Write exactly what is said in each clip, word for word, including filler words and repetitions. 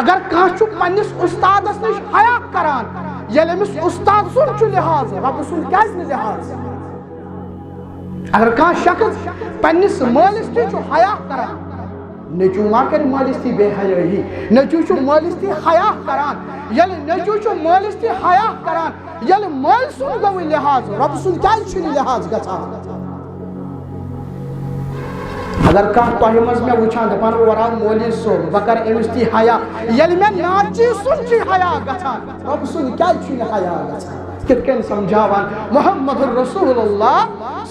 اگر کانٛہہ چھُ پننِس اُستادس نِش حیا کران، ییٚلہِ أمِس اُستاد سُنٛد چھُ لحاظ، رۄبہٕ سُنٛد کیازِ نہٕ لحاظ؟ اگر کانٛہہ شخص پننِس مٲلِس تہِ چھُ حیا کران، نیٚچوٗ ما کرِ مٲلِس تہِ بے حیٲیی؟ نیٚچوٗ چھُ مٲلِس تہِ حیا کران۔ ییٚلہِ نیٚچوٗ چھُ مٲلِس تہِ حیا کران، ییٚلہِ مٲلۍ سُنٛد گوٚو لحاظ، رۄبہٕ سُنٛد کیازِ چھُنہٕ لحاظ گژھان؟ اگر کانٛہہ تۄہہِ منٛز مےٚ وٕچھان دپان، "وَرا مولوی صٲب، بہٕ کرٕ أمِس تہِ حیا"، ییٚلہِ مےٚ ناچی سُنٛد چھُ حیا گژھان، رۄبہٕ سُنٛد کیازِ چھُنہٕ حیا گژھان؟ کِتھ کٔنۍ سمجھاوان محمد رسول اللہ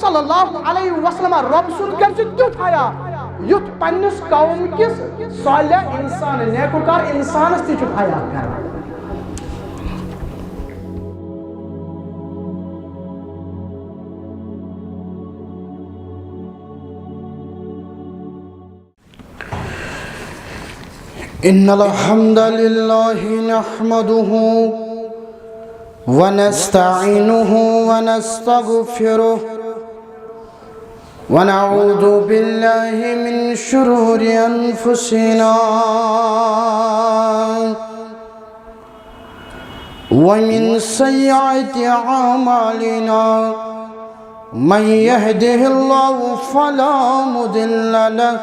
صلی اللہ علیہ وسلم، رۄبہٕ سُنٛد کٔرۍ زِ تیُتھ حیا، یُتھ پننِس قوم کِس صالح انسان، نیکوکار انسانس تہِ چھُ حیا کران۔ إن الحمد لله نحمده ونستعينه ونستغفره، ونعوذ بالله من شرور أنفسنا ومن سيئات أعمالنا. من يهده الله فلا مضل له،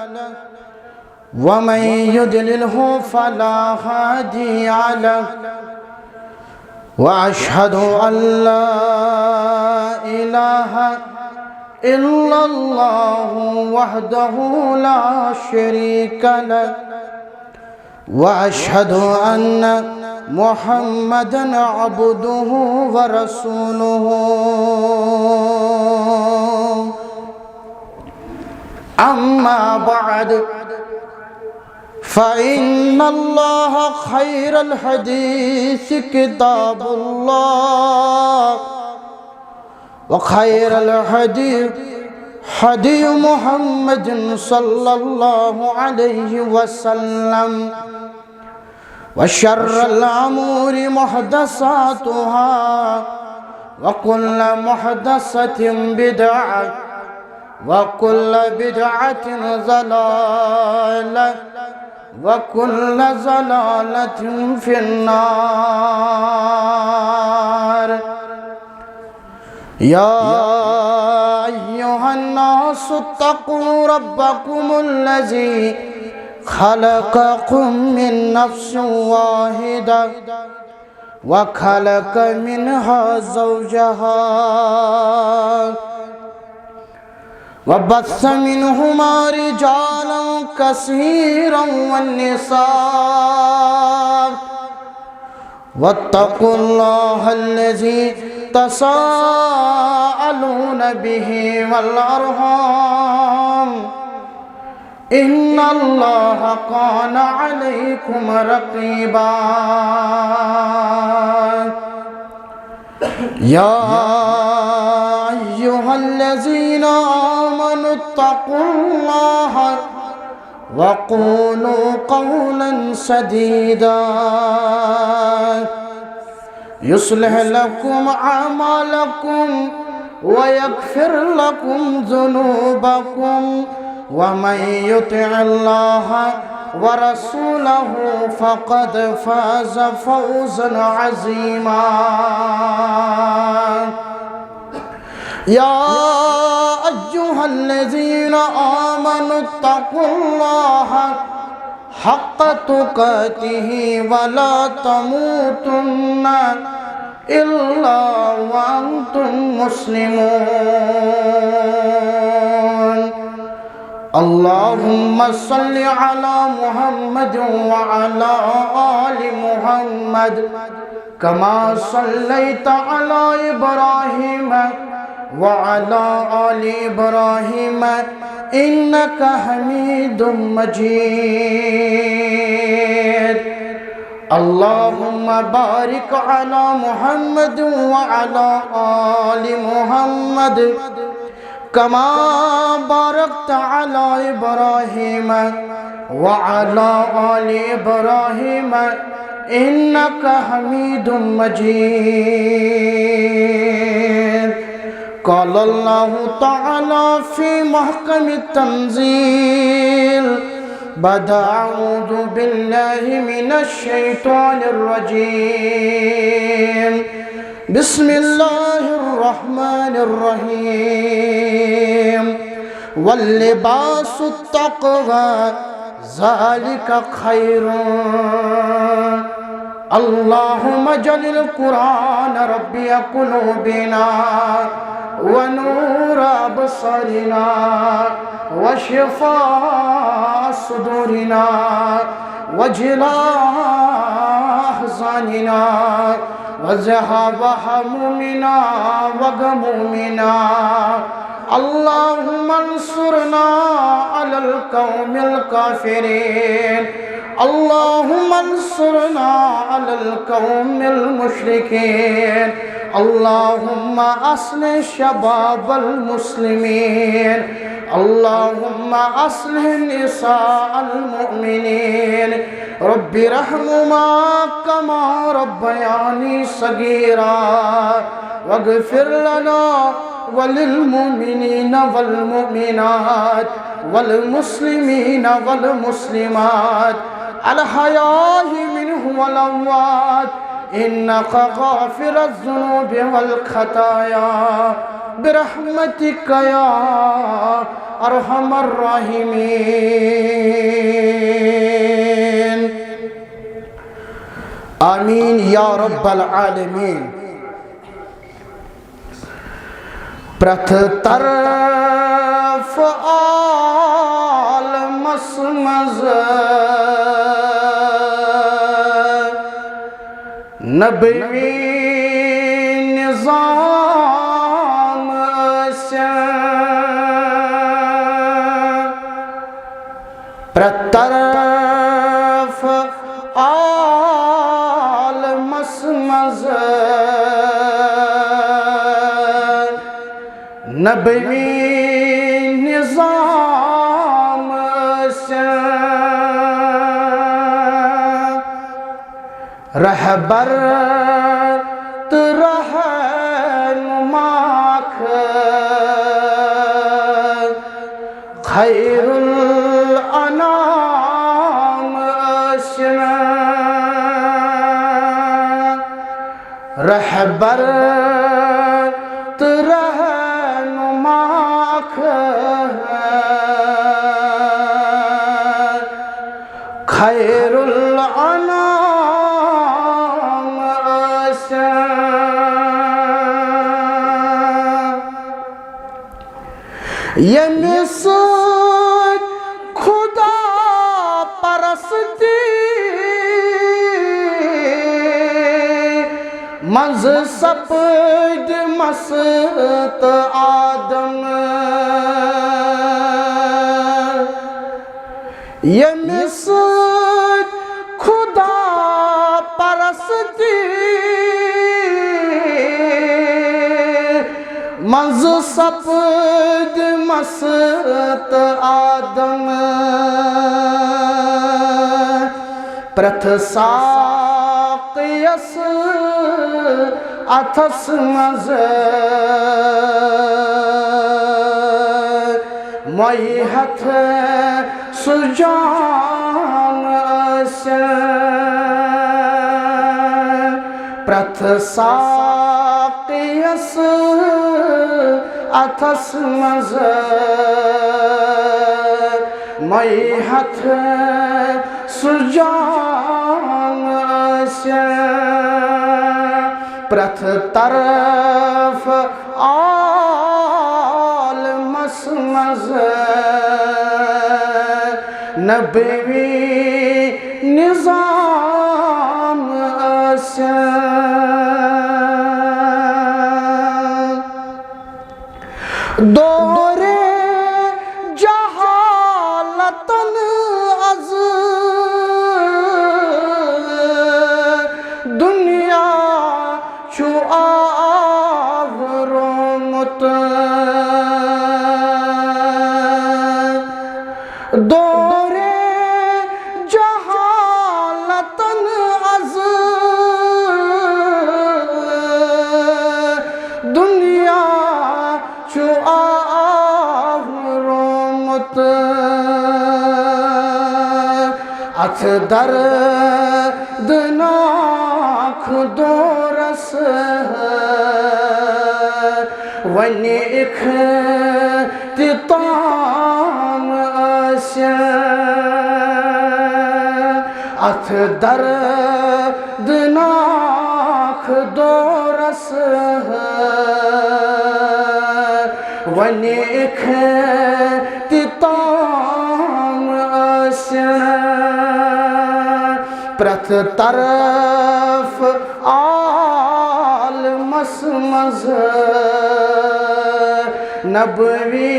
ومن يضلله فلا هادي له. وأشهد أن لا إله إلا الله وحده لا شريك له، وأشهد أن محمدا عبده ورسوله. أما بعد، فإن الله خير الحديث كتاب الله، وخير الهدي هدي محمد صلى الله عليه وسلم، وشر الأمور محدثاتها، وكل محدثة بدعة، وكل بدعة ضلالة، وكل ضلالة في النار. يا أيها الناس اتقوا ربكم الذي خلقكم من نفس واحدة وخلق منها زوجها وبث منهما رجالا كثيرا والنساء، واتقوا الله الذي تساءلون به والأرحام، إن الله كان عليكم رقيبا. يا أيها الذين آمنوا اتقوا الله وقولوا قولا سديدا يصلح لكم أعمالكم ويغفر لكم ذنوبكم، ومن يطع الله ورسوله فقد فاز فوزا عظيما. يا أيها الذين آمنوا اتقوا الله حق تقاته ولا تموتن إلا وأنتم مسلمون. اللهم صل على محمد وعلى آل محمد كما صليت على إبراهيم وعلى آل إبراهيم إنك حميد مجيد. اللهم بارك على محمد وعلى آل محمد كما باركت على إبراهيم وعلى آل إبراهيم إنك حميد مجيد. قال الله تعالى في محكم التنزيل: بعد أعوذ بالله من الشيطان الرجيم. بسم الله الرحمن الرحيم. واللباس التقوى ذلك خير. اللهم اجعل القرآن ربيع قلوبنا ونور أبصارنا وشفاء صدورنا وجلاء أحزاننا وذهاب همومنا وغمومنا. اللهم انصرنا على القوم الكافرين. اللهم انصرنا على القوم المشركين. اللهم أصلح شباب المسلمين. اللهم أصلح نساء المؤمنين. رب ارحمهما كما ربياني صغيرا. واغفر لنا وللمؤمنين والمؤمنات والمسلمين والمسلمات الأحياء منهم والأموات إنك غافر الذنوب والخطايا برحمتك يا أرحم الراحمين. آمين يا رب العالمين. پرٛٮ۪تھ طرف عالمس منٛز نبوی نظام ٲسِن۔ پرٛٮ۪تھ طرف عالمس منٛز نبوی نظام ٲسِن۔ رہبر تہٕ رہنما خیر الانام ٲسِن۔ رہبر تہٕ رہنما خیر الانام ٲسِن۔ ییٚمہِ سۭتۍ خدا پرستی منٛز سپٕدۍ مست آدم۔ ییٚمہِ سۭتۍ خدا پرستی منٛز سپٕدۍ مست آدم۔ پرٛٮ۪تھ ساقیَس اَتھَس منٛز مۄیہِ ہَتھ سُہ جام ٲسِن۔ پرٛٮ۪تھ ساقیَس اَتھَس منٛز مۄیہِ ہَتھ سُہ جام ٲسِن۔ پرٛٮ۪تھ طرف عالمس منٛز نبوی نظام ٲسِن۔ دورِ جہالتن از دنیا چھُ آورومُت۔ دورِ جہالتن از دنیا چھُ اتھ دردناک دورس وۄنۍ اختتام ٲسِن۔ اتھ دردناک دورس وۄنۍ اختتام ٲسِن۔ پرٛٮ۪تھ طرف عالمس منٛز نبوی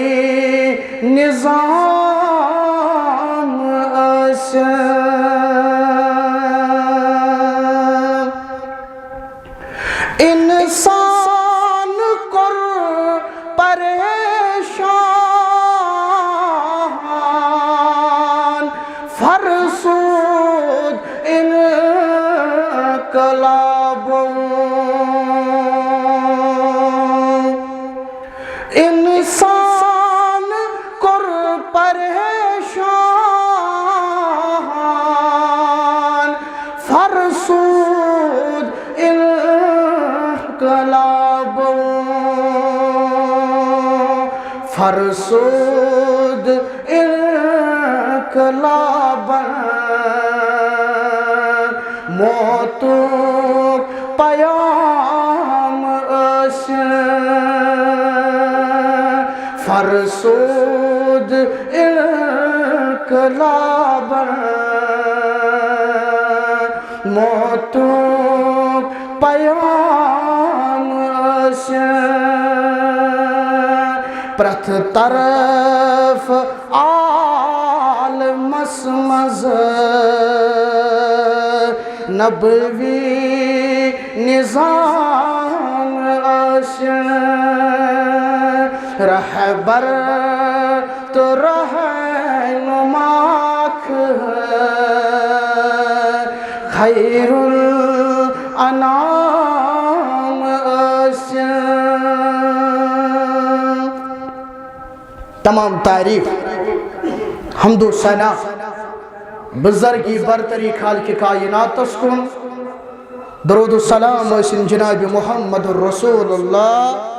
نظام ٲسِن۔ انسان کوٚر پریشان فرسود انقلابو۔ انسان کوٚر پریشان فرسود انقلابو۔ فرسود انقلابن موتُک پیام ٲسِن۔ فرسود انقلابن موتُک پیام ٲسِن۔ پرٛٮ۪تھ طرف عالمس منٛز نبوی نظام ٲسِن۔ رہبر تہٕ رہنما خیر الانام ٲسِن۔ تمام تعریف، حمد و ثنا، بزرگی برتری خالق کائناتس کُن۔ درود و سلام ٲسِن جناب محمد رسول اللہ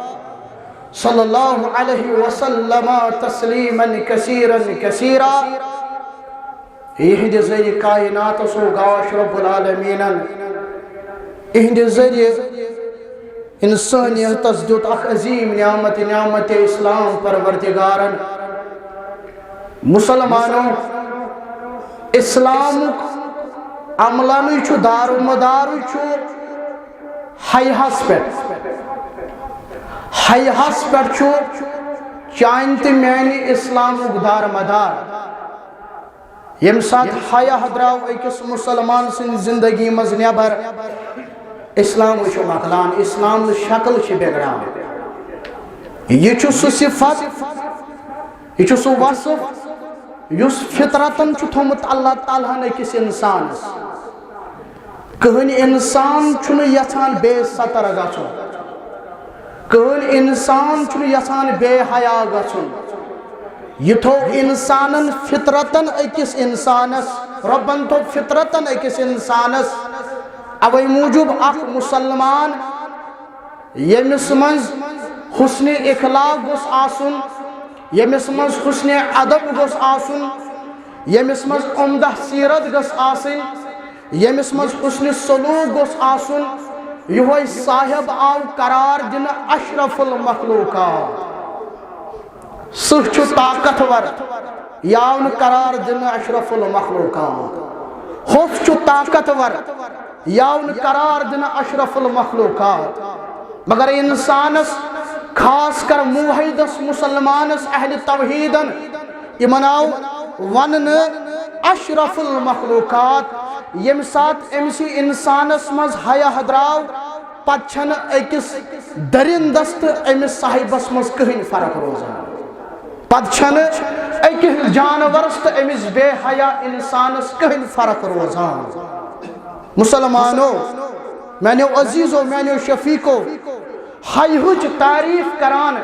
صلی اللہ علیہ وسلم تسلیما کثیرا کثیرا۔ یِہنٛدِ ذٔریعہٕ کائناتس و گاش رب العالمینن، یِہنٛدِ ذٔریعہٕ انسانیتس دیُت اکھ عظیم نعمت، نعمت اسلام پروردگارن۔ مسلمانو، اسلامُک عملانٕے چھُ، دار و مدارٕے چھُ حیہس پٮ۪ٹھ۔ حیہس پٮ۪ٹھ چھُ چانہِ تہٕ میانہِ اسلامُک دار مدار۔ ییٚمہِ ساتہٕ حیا درٛاو أکِس مسلمان سٕنٛدِ زندگی منٛز نٮ۪بر، اسلامٕے چھُ مۄکلان، اسلام نہٕ شکل چھِ بگڑان۔ یہِ چھُ سُہ صفت، یہِ چھُ سُہ وصف یُس فطرتن چھُ تھوٚمُت اللہ تعالیٰ ہن أکِس انسانس۔ کٕہٕنۍ انسان چھُنہٕ یژھان بے ستر گژھُن، کٕہٕنۍ انسان چھُنہٕ یژھان بے حیا گژھُن۔ یہِ تھوٚو انسانن فطرتن أکِس انسانس، رۄبن تھوٚو فطرتن أکِس انسانس۔ اوے موٗجوٗب اکھ مسلمان ییٚمِس منٛز حسن اخلاق گوٚژھ آسُن، ییٚمِس منٛز حسن ادب گوٚژھ آسُن، ییٚمِس منٛز عمدہ سیرت گٔژھ آسٕنۍ، ییٚمِس منٛز حسن سلوک گوٚژھ آسُن، یِہوے صاحب آو قرار دِنہٕ اشرف المخلوقات۔ سٕہہ چھُ طاقتور، یہِ آو نہٕ قرار دِنہٕ اشرف المخلوقات۔ ہوٚژھ چھُ طاقتور، یہِ آو نہٕ قرار دِنہٕ اشرف المخلوقات۔ مگر انسانس، خاص کر موحدس، مسلمانس، اہل توحیدن، یِمن آو وننہٕ اشرف المخلوقات۔ ییٚمہِ ساتہٕ أمِس یہِ انسانس منٛز حیا درٛاو، پتہٕ چھنہٕ أکِس درندس تہٕ أمِس صاحبس منٛز کٕہٕنۍ فرق روزان۔ پتہٕ چھنہٕ أکِس جانورس تہٕ أمِس بے حیا انسانس کٕہٕنۍ فرق روزان۔ مسلمانو، میانیو عزیزو، میانیو شفیقو، حیہٕچ تعریف کران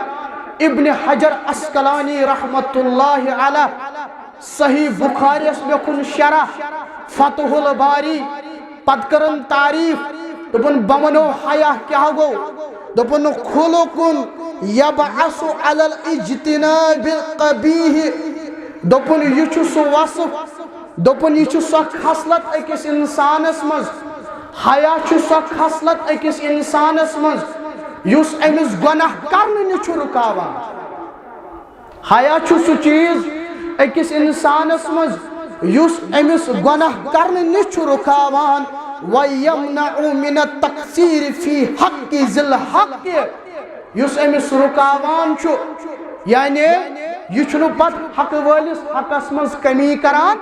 ابن حجر عسقلانی رحمت اللہ علیہ صحیح بخاریس لیوٚکھُن شرح فتح الباری، پتہٕ کٔرٕن تعریف، دوٚپُن، بہٕ وَنو حیا کیٛاہ گوٚو؟ دوٚپُن، خلق یبعث علی الاجتناب القبیح۔ دوٚپُن، یہِ چھُ سُہ وصف، دوٚپُن، یہِ چھُ سۄ خصلت أکِس اِنسانَس منٛز، حیا چھُ سۄ خصلت أکِس اِنسانَس منٛز، یُس أمِس گۄناہ کرنہٕ نِش چھُ رُکاوان۔ حیا چھُ سُہ چیٖز أکِس اِنسانَس منٛز، یُس أمِس گۄناہ کرنہٕ نِش چھُ رُکاوان۔ وَيَمْنَعُ مِنَ التَّقْصِيرِ فِي حَقِّ ذِي الْحَقِّ، یُس أمِس رُکاوان چھُ، یعنی یہِ چھُنہٕ پتہٕ حقہٕ وٲلِس حقَس منٛز کمی کران،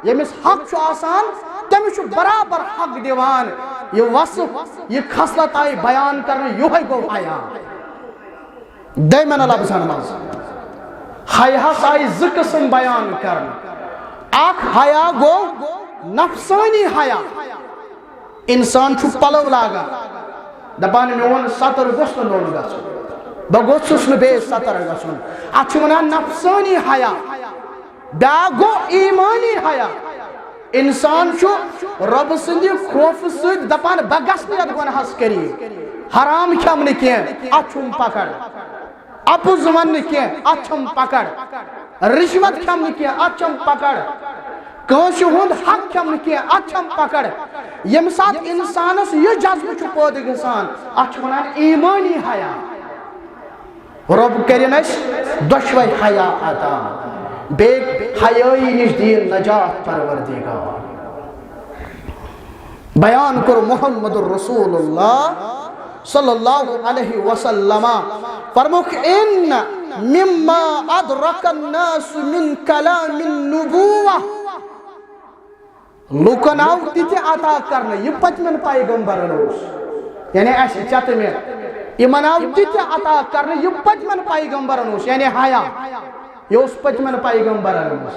ییٚمِس حق چھُ آسان، تٔمِس چھُ برابر حق دِوان۔ یہِ وصف، یہِ خصلت آیہِ بیان کرنہٕ، یِہوٚے گوٚو حیا۔ دٔیمٮ۪ن لفظن منٛز حیاہس آیہِ زٕ قٕسم بیان کرنہٕ۔ اکھ حیا گوٚو نفسٲنی حیا، انسان چھُ پلو لاگان، دپان، میون ستر گوٚژھ نہٕ نوٚن گژھُن، بہٕ گوٚژھُس نہٕ بیٚیِس ستر گژھُن، اتھ چھِ ونان نفسٲنی حیا۔ بیاکھ گوٚو ایمٲنی حیا۔ انسان چھُ رۄبہٕ سٕنٛدِ خوفہٕ سۭتۍ دپان، بہٕ گژھٕ نہٕ یتھ گۄناہس قریب، حرام کھٮ۪مہٕ نہٕ کینٛہہ، اتھ چھُم پکڑ، اپُز ونہٕ نہٕ کینٛہہ، اتھ چھم پکڑ، رشوت کھٮ۪مہٕ نہٕ کینٛہہ، اتھ چھم پکڑ، کٲنٛسہِ ہُنٛد حق کھٮ۪مہٕ نہٕ کینٛہہ، اتھ چھم پکڑ۔ ییٚمہِ ساتہٕ انسانس یہِ جذبہٕ چھُ پٲدٕ گژھان، اتھ چھِ ونان ایمٲنی حیا۔ رۄب کٔرِن اَسہِ دۄشوے حیا عطا، بیٚیہِ حیٲیی نِش دِیِن نجات پروردگار۔ بیان کوٚر محمد رسول اللہ صلی اللہ علیہ وسلم، فرموک، ان مما ادرک الناس من کلام النبوہ، لوٗکن آو تہِ تہِ عطا کرنہٕ، یہِ پٔتمٮ۪ن پیغمبرن اوس، یعنی اَسہِ ژےٚ تہٕ مےٚ، یِمن آو تہِ تہِ عطا کرنہٕ، یہِ پٔتمٮ۪ن پیغمبرن اوس، یعنی حیا۔ یہِ اوس پٔتمٮ۪ن پیغمبرن منٛز،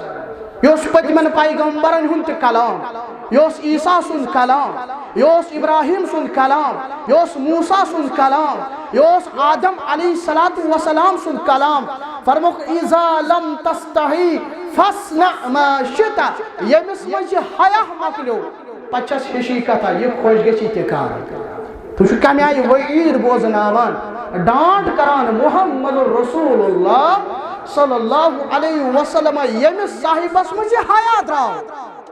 یہِ اوس پٔتمٮ۪ن پیغمبرن ہُنٛد تہِ کلام، یہِ اوس عیسیٰ سُنٛد کلام، یہِ اوس ابراہیم سُنٛد کلام، یہِ اوس موسیٰ سُنٛد کلام، یہِ اوس آدم علیہ الصلوۃ والسلام سُنٛد کلام۔ فرموک، اذا لم تستحی فاصنع ما شئت، ییٚمِس منٛز یہِ حیا مۄکلیو، پتہٕ چھس ہِشی کتھا، یہِ خۄش گژھی تہِ کر۔ تُہۍ چھِو کمہِ آیہِ وعید بوزناوان، ڈانٹ کران محمد رسول اللہ صلی اللہ علیہ وسلم، ییٚمِس صاحبس منٛز یہِ حیا درٛاو،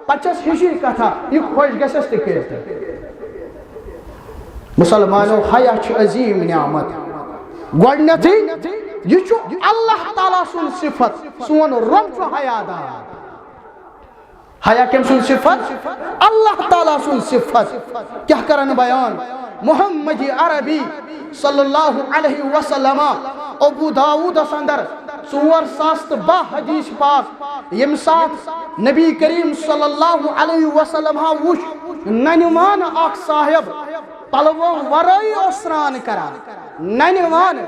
پتہٕ چھس ہِشی کتھا، یہِ خۄش گژھٮ۪س تہِ کٔرِتھ۔ مسلمانو، حیا چھُ عظیٖم نعمت۔ گۄڈٕنیتھٕے، یہِ چھُ اللہ تعالیٰ سُنٛد صفت، سون رۄب چھُ حیا دار۔ حیا کٔمۍ سُنٛد صفت؟ اللہ تعالیٰ سُنٛد صفت۔ کیٛاہ کرن بیان؟ محمد عربی صلی اللہ علیہ وسلم، ابو داؤدس اندر ژور ساس تہٕ باہ حدیث پاک، ییٚمہِ ساتہٕ نبی کریم صلی اللہ علیہ وسلم ہا وُچھ ننہِ وانہٕ اکھ صاحب پلوو ورٲے اوس سرٛان کران، ننہِ وانہٕ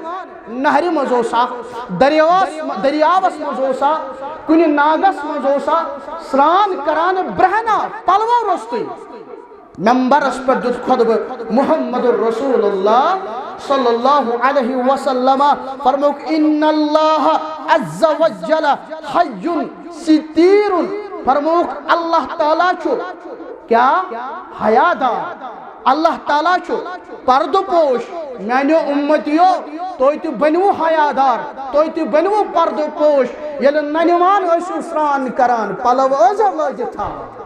نہرِ منٛز اوسا، دریاوس، دریاوس منٛز اوسا، کُنہِ ناگس منٛز اوسا، سرٛان کران برہنہ پلوو روٚستُے۔ ممبرس پٮ۪ٹھ دیُت خطبہٕ محمد رسول اللہ صلی اللہ علیہ وسلم، فرموک، ان اللہ عز وجل حی ستیر، فرموک، اللہ تعالیٰ چھُ کیا؟ حیا دار۔ اللہ تعالیٰ چھُ پردٕ پوش۔ میانیو امتیو، تُہۍ تہِ بٔنِو حیا دار، تُہۍ تہِ بٔنِو پردٕ پوش۔ ییٚلہِ ننہِ وان ٲسِو سرٛان کران، پلو ٲسۍزیو لٲگِتھ تھاوان۔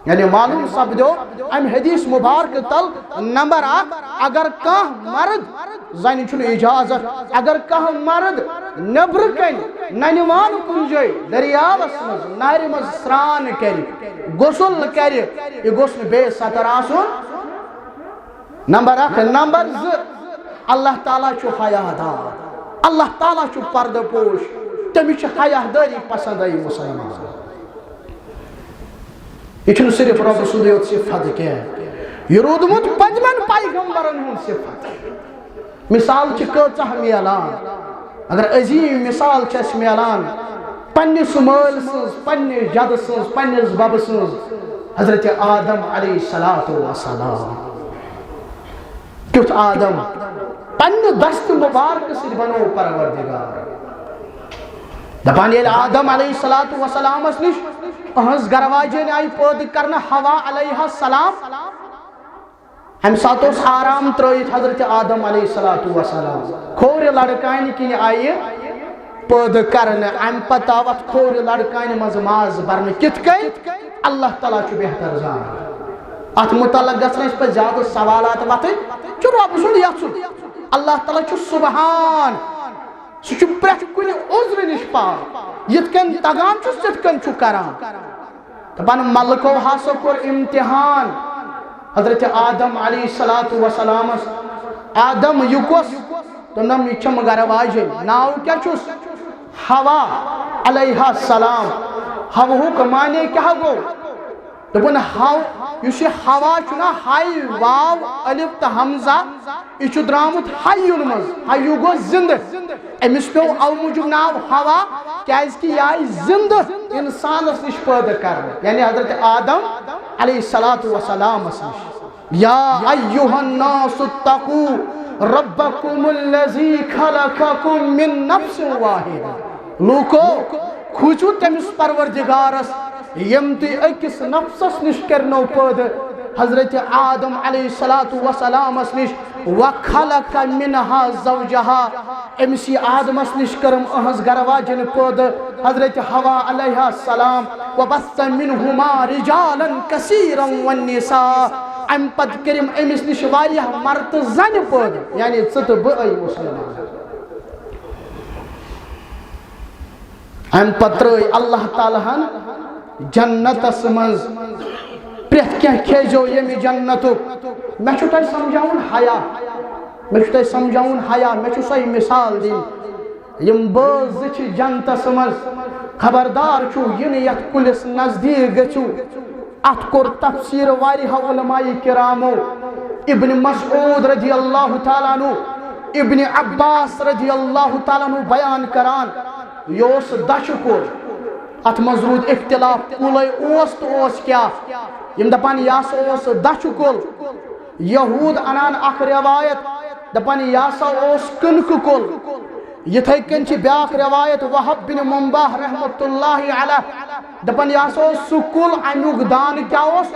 یعنی معلوم سپدیو امہِ حدیث مبارک تل نمبر اکھ، اگر کانٛہہ مرد، زنہِ چھُنہٕ اجازت، اگر کانٛہہ مرد نیبرٕ کنہِ ننہِ وان کُنہِ جایہِ دریاوس منٛز، نہرِ منٛز سرٛان کرِ، غسل کرِ، یہِ گوٚژھ نہٕ بیٚیِس ستر آسُن۔ نمبر اکھ۔ نمبر زٕ، اللہ تعالیٰ چھُ حیا دار، اللہ تعالیٰ چھُ پردٕ پوش، تٔمِس چھِ حیا دٲری پسند۔ اے مسلمان، یہِ چھُنہٕ صرف رۄبہٕ سُنٛدُے یوت صفت کینٛہہ، یہِ روٗدمُت پٔتمٮ۪ن پیغمبرن ہُنٛد صفت۔ مثال چھِ کۭژاہ میلان، مگر عظیٖم مثال چھِ اَسہِ میلان پننِس مٲلۍ سٕنٛز، پننِس جدٕ سٕنٛز، پننِس ببہٕ سٕنٛز، حضرت آدم علیہ الصلوۃ والسلام۔ کیُتھ آدم، پننہِ دستہِ مبارکہٕ سۭتۍ بنوو پروردگار۔ دپان، ییٚلہِ آدم علیہ الصلوۃ والسلامس نِش أہنٛز گرٕ واجیٚنۍ آیہِ پٲدٕ کرنہٕ، حوا علیہ السلام۔ اَمہِ ساتہٕ اوس آرام ترٲیِتھ حضرت آدم علیہ الصلوۃ والسلام۔ کھوورِ لڑکانہِ کِنۍ آیہِ پٲدٕ کرنہٕ۔ اَمہِ پتہٕ آو اَتھ کھوورِ لڑکانہِ منٛز ماز برنہٕ۔ کِتھ کٔنۍ؟ اللہ تعالیٰ چھُ بہتر زانان۔ اَتھ مُتعلق گژھِ نہٕ اَسہِ پَتہٕ زیادٕ سوالات وۄتھٕنۍ۔ چھُ رۄب سُنٛد یَژھُن۔ اللہ تعالیٰ چھُ سبحان۔ سُہ چھُ پرٛٮ۪تھ کُنہِ عذرٕ نِش پاک۔ یِتھ کٔنۍ تَگان چھُس، تِتھ کٔنۍ چھُ کران۔ دَپان، ملکو ہسا کوٚر امتحان حضرت آدم علیہ الصلوۃ والسلامس۔ آدم، یہِ کۄس؟ دوٚپنم، یہِ چھم گرٕ واجیٚنۍ۔ ناو کیٛاہ چھُس؟ حوا علیہ السلام۔ حواہُک معنی کیٛاہ گوٚو؟ دوٚپُن، حو-، یُس یہِ حوا چھُ نا، ہاے واو الف تہٕ ہمزہ، یہِ چھُ درٛامُت حیُن منٛز۔ حیُ گوٚو زِندٕ۔ أمِس پیوٚو اَوٕ موٗجوٗب ناو حوا، کیٛازِ کہِ یہِ آیہِ زِندٕ اِنسانَس نِش پٲدٕ کرنہٕ، یعنی حضرت آدم علیہ الصلوۃ والسلامَس نِش۔ یا ایھا الناس اتقوا ربکم الذی خلقکم من نفس واحدہ۔ لوٗکو، کھوٗژِو تٔمِس پروردگارس، ییٚمۍ تُہۍ أکِس نفسس نِش کٔرنو پٲدٕ، حضرت آدم علیہ الصلوۃ والسلامس نِش، وخلق منها زوجها، أمِس یہِ آدمس نِش کٔرٕم أہنٛز گرٕ واجیٚنۍ پٲدٕ، حضرت حوا علیہ السلام، وبث منهما رجالا كثيرا والنساء، اَمہِ پتہٕ کٔرِم أمِس نِش واریاہ مرد تہٕ زنہِ پٲدٕ، یعنی ژٕ تہٕ بہٕ ٲے مُسلمان۔ اَمہِ پتہٕ ترٲے اللہ تعالیٰ ہن جنتس منٛز پرٛٮ۪تھ کینٛہہ کھیزیو ییٚمہِ جنتُک۔ مےٚ چھُ تۄہہِ سمجھاوُن حیا، مےٚ چھُ تۄہہِ سمجھاوُن حیا، مےٚ چھُ سۄے مثال دِنۍ۔ یِم بٲژ زٕ چھِ جنتس منٛز، خبردار چھُو یِنہٕ یتھ کُلِس نزدیٖک گٔژھِو۔ اتھ کوٚر تفسیر واریاہو علماء کرامو، ابن مسعود رضی اللہ تعالیٰ عنہ، ابن عباس رضی اللہ تعالیٰ عنہ بیان کران، یہِ اوس دچھُ کُل۔ اتھ منٛز روٗد اختلاف، کُلے اوس تہٕ اوس کیٛاہ؟ یِم دپان، یہِ ہسا اوس دچھُ کُل۔ یہوٗد انان اکھ روایت، دپان، یہِ ہسا اوس کٕنکہٕ کُل۔ یِتھے کٔنۍ چھِ بیٛاکھ روایت، وہب بن منبح رحمتہ اللہ علیہ، دپان، یہِ ہسا اوس سُہ کُل، امیُک دانہٕ کیٛاہ اوس؟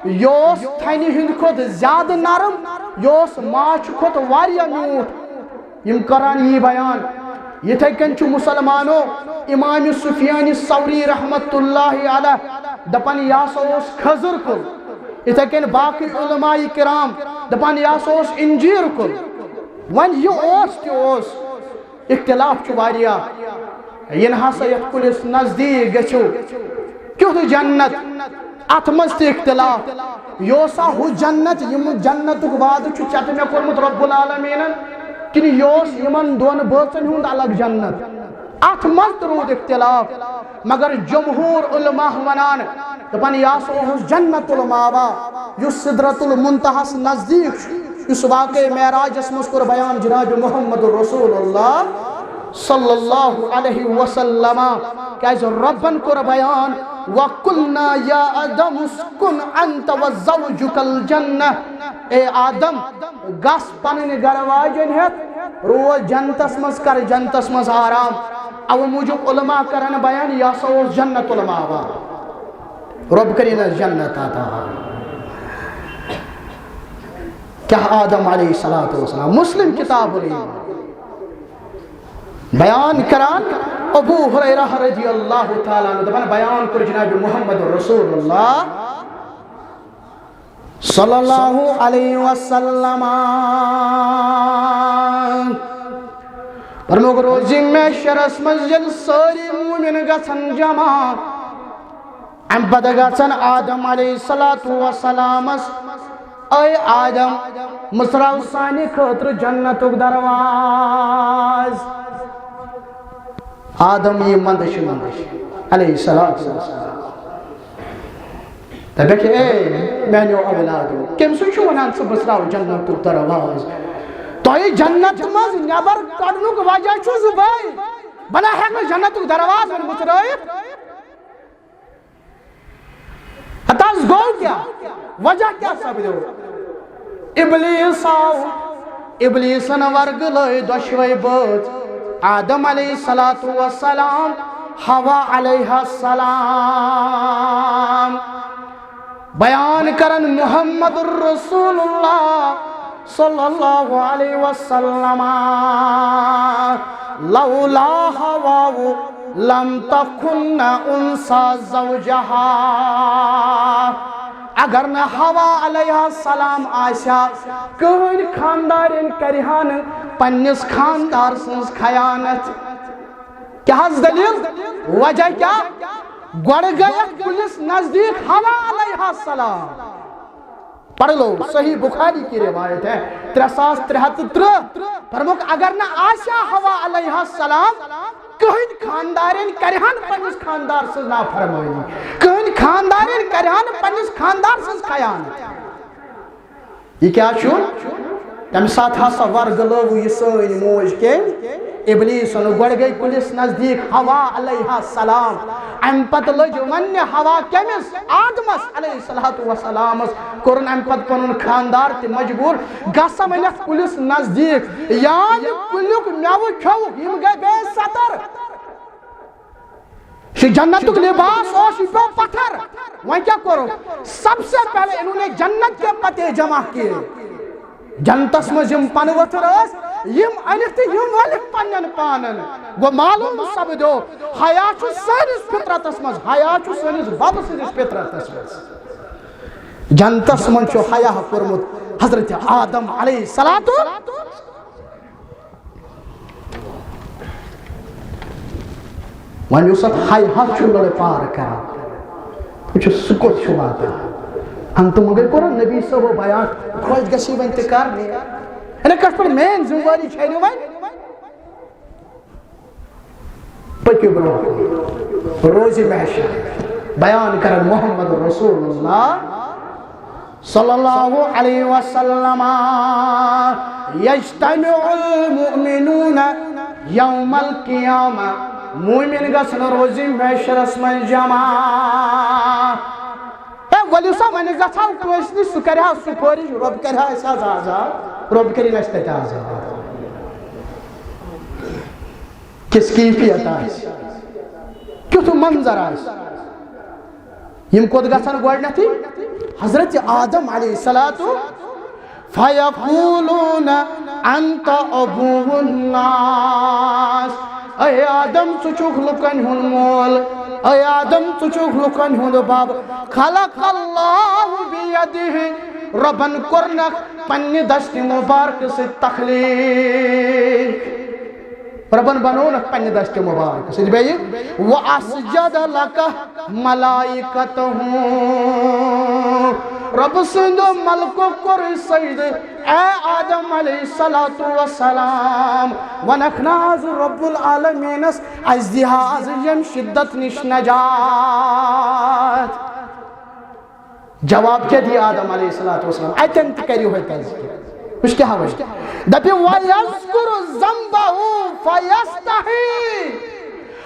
یہِ اوس تھنہِ ہٕنٛدِ کھۄتہٕ زیادٕ نرم، یہِ اوس ماچھِ کھۄتہٕ واریاہ میوٗٹھ۔ یِم کران یی بیان۔ یِتھے کٔنۍ چھُ مُسلمانو امام سفیان ثوری رحمتہ اللہ علیہ دپان، یہِ ہسا اوس کھٔزٕر کُل۔ یِتھے کٔنۍ باقٕے علماء کرام دپان، یہِ ہسا اوس انجیٖر کُل۔ وۄنۍ یہِ اوس تہِ اوس، اختلاف چھُ واریاہ۔ یِنہٕ ہسا یتھ کُلِس نزدیٖک گٔژھِو، کیُتھ جنت، اتھ منٛز تہِ اختلاف۔ یہِ اوسا ہُہ جنت، یِم جنتُک وعدٕ چھُ ژےٚ تہٕ مےٚ کوٚرمُت رب العالمیٖنن، کِنہٕ یہِ اوس یِمن دۄن بٲژن ہُنٛد الگ جنت؟ اتھ منٛز تہِ روٗد اختلاف، مگر جمہوٗر علماء ونان، دپان، یہِ ہسا اوس جنت الماوا، یُس سدرۃ المنتہاہس نزدیٖک چھُ، یُس واقعہ معراجس منٛز کوٚر بیان جناب محمد رسول اللہ صلی اللہ علیہ وسلم۔ کیازِ رۄبن کوٚر بیان، وقلنا یا آدم اسکن انت وزوجک الجنہ، اے آدم، گژھ پنٕنۍ گرٕ واجیٚنۍ ہٮ۪تھ، روز جنتس منٛز، کر جنتس منٛز آرام۔ اوٕ موٗجوٗب علماء کرن بیان، یہِ ہسا اوس جنت الماوا۔ رۄب کٔرِنَس جنت عطا۔ کیٛاہ آدم علیہ الصلوۃ والسلام، مسلم کتاب الایمان۔ بیان کران ابو ہریرہ رضی اللہ تعالیٰ عنہ، دپان، بیان کوٚر جناب محمد رسول اللہ صلی اللہ علیہ وسلم۔ فرمووُکھ، روزِ محشرس منٛز ییٚلہِ سٲری مومن گژھن جمع، امہِ پتہٕ گژھن آدم علیہ الصلوۃ والسلامس، اے آدم، مٕژراو سانہِ خٲطرٕ جنتُک درواز۔ آدم یی منٛدچھ منٛدچھ علیہ الصلوۃ والسلام۔ دپکھ، اے میانیو اولادو، کٔمۍ سُنٛد چھُ ونان ژٕ مٕژراو جنتُک درواز؟ تۄہہِ جنت منٛز نٮ۪بر کڑنُک وجہ چھُس بٕے۔ بہٕ نہ ہٮ۪کہٕ نہٕ جنتُک درواز وۄنۍ مٕژرٲیِتھ۔ ہتہٕ حظ گوٚو کیٛاہ؟ وجہ کیٛاہ سپدیو؟ ابلیس آو، ابلیسن ورگہٕ لٲے دۄشوے بٲژ، آدم علیہ الصلوۃ والسلام حوا علیہ السلام، بیان کرن محمد رسول اللہ صلی اللہ علیہ وسلم، لولا حواء لم تکن انثی زوجہا۔ اگر نہ حوا علیہ السلام آسہِ ہا، کٕہٕنۍ خاندارٮ۪ن کرِ ہا نہٕ پننِس خاندار سٕنٛز خیانت۔ کیٛاہ حظ دٔلیٖل؟ وجہ کیٛاہ؟ گۄڈٕ گٔیَکھ کُلِس نزدیٖک حوا علیہ السلام۔ پڑھ لو، صحیح بخاری کی روایت ہے، ترٛےٚ ساس ترٛےٚ ہَتھ تہٕ ترٛہ۔ فرموکھ، اگر نہ آسہِ ہا حوا علیہ السلام، کٕہٕنۍ خاندارٮ۪ن کرِہن پننِس خاندار سٕنٛز نافرمٲنی، کٕہٕنۍ خاندارٮ۪ن کرِہن پننِس خاندار سٕنٛز خیانت۔ یہِ کیٛاہ چھُ؟ تَمہِ ساتہٕ ہسا ورگلٲو یہِ سٲنۍ موج کٔمۍ؟ ابلیسن۔ گۄڈٕ گٔے کُلِس نزدیٖک حوا علیہ السلام، اَمہِ پتہٕ لٔج وَننہِ حوا کٔمِس؟ آدمس علیہ الصلوۃ والسلامس۔ کوٚرُن اَمہِ پتہٕ پنُن خاندار تہِ مجبوٗر، گژھ سا وۄنۍ یَتھ کُلِس نزدیٖک، یا یہِ کُلیُک مٮ۪وٕ کھیوٚوُکھ، یِم گٔے بے ستر۔ یہ جنتُک لباس اوس، یہِ پیوٚو پتھر۔ وۄنۍ کیٛاہ کوٚرُکھ؟ سب سے پہلے انہوں نے جنت کے پتے جمع کیے۔ جنتس منٛز یِم پنہٕ ؤتھر ٲسۍ، یِم أنِکھ تہٕ یِم ؤلِکھ پننٮ۪ن پانن۔ گوٚو معلوم سپدیو، حیا چھُ سٲنِس فطرتس منٛز، حیا چھُ سٲنِس ببہٕ سٕنٛدِس فطرتس منٛز۔ جنتس منٛز چھُ حیا کوٚرمُت حضرت آدم علیہ الصلوۃ۔ وۄنۍ یُس اتھ ہاے ہتھ چھُ لڑٕ پار کران، وٕچھِو سُہ کوٚت چھُ واتان۔ ہنگتہٕ منگے کوٚرُن نبی صٲبو بیان، خۄش گژھی وۄنۍ تہِ کرنہِ۔ یعنی کتھ پٲٹھۍ میٲنۍ ذمہٕ وٲری چھے نہٕ وۄنۍ؟ پٔکِو برونٛہہ کُن۔ روزِ محشر بیان کرن محمد رسول اللہ صلی اللہ علیہ وسلم، یجتمع المؤمنون یوم القیامہ، مومن گژھن روزِ محشرس منٛز جمع۔ ہے، ؤلِو سا، وۄنۍ گژھو کٲنٛسہِ نِش، سُہ کرِ ہا سفٲرِش، رۄب کرِ ہا اَسہِ آز آزاد، رۄب کٔرِنۍ اَسہِ تَتہِ آزاد۔ کِژھ کیفیت آسہِ، کیُتھ منظر آسہِ۔ یِم کوٚت گژھن گۄڈٕنیتھٕے؟ حضرت آدم علیہ الصلوۃ، فیقولون انت ابو الناس۔ اے آدم، ژٕ چھُکھ لُکن ہُنٛد مول۔ اے آدم، ژٕ چھُکھ لُکن ہُنٛد بب۔ خلق اللہ بیدہ، رۄبن کوٚرنکھ پننہِ دستِ مبارکہٕ سۭتۍ تخلیق۔ رۄبن بنوونکھ پننہِ دستِ مبارکہٕ سۭتۍ۔ بیٚیہِ، وَأَسْجَدَ لَكَ مَلَائِكَتَهُ۔ رۄبہٕ سٕنٛدیو ملکو کوٚر سجدٕ، اے آدم علیہ الصلوۃ والسلام۔ وَنَکھ نہ آز رب العالمینس، اَسہِ دِہا آز ییٚمہِ شدت نِش نجات۔ جواب کیٛاہ دی آدم علیہ الصلوۃ والسلام؟ اتٮ۪ن تہِ کٔرِو ہے تذکرٕ۔ وٕچھ کیٛاہ وَنہِ۔ دَپہِ، وَيَذْكُرُ ذَنْبَهُ فَيَسْتَحِي۔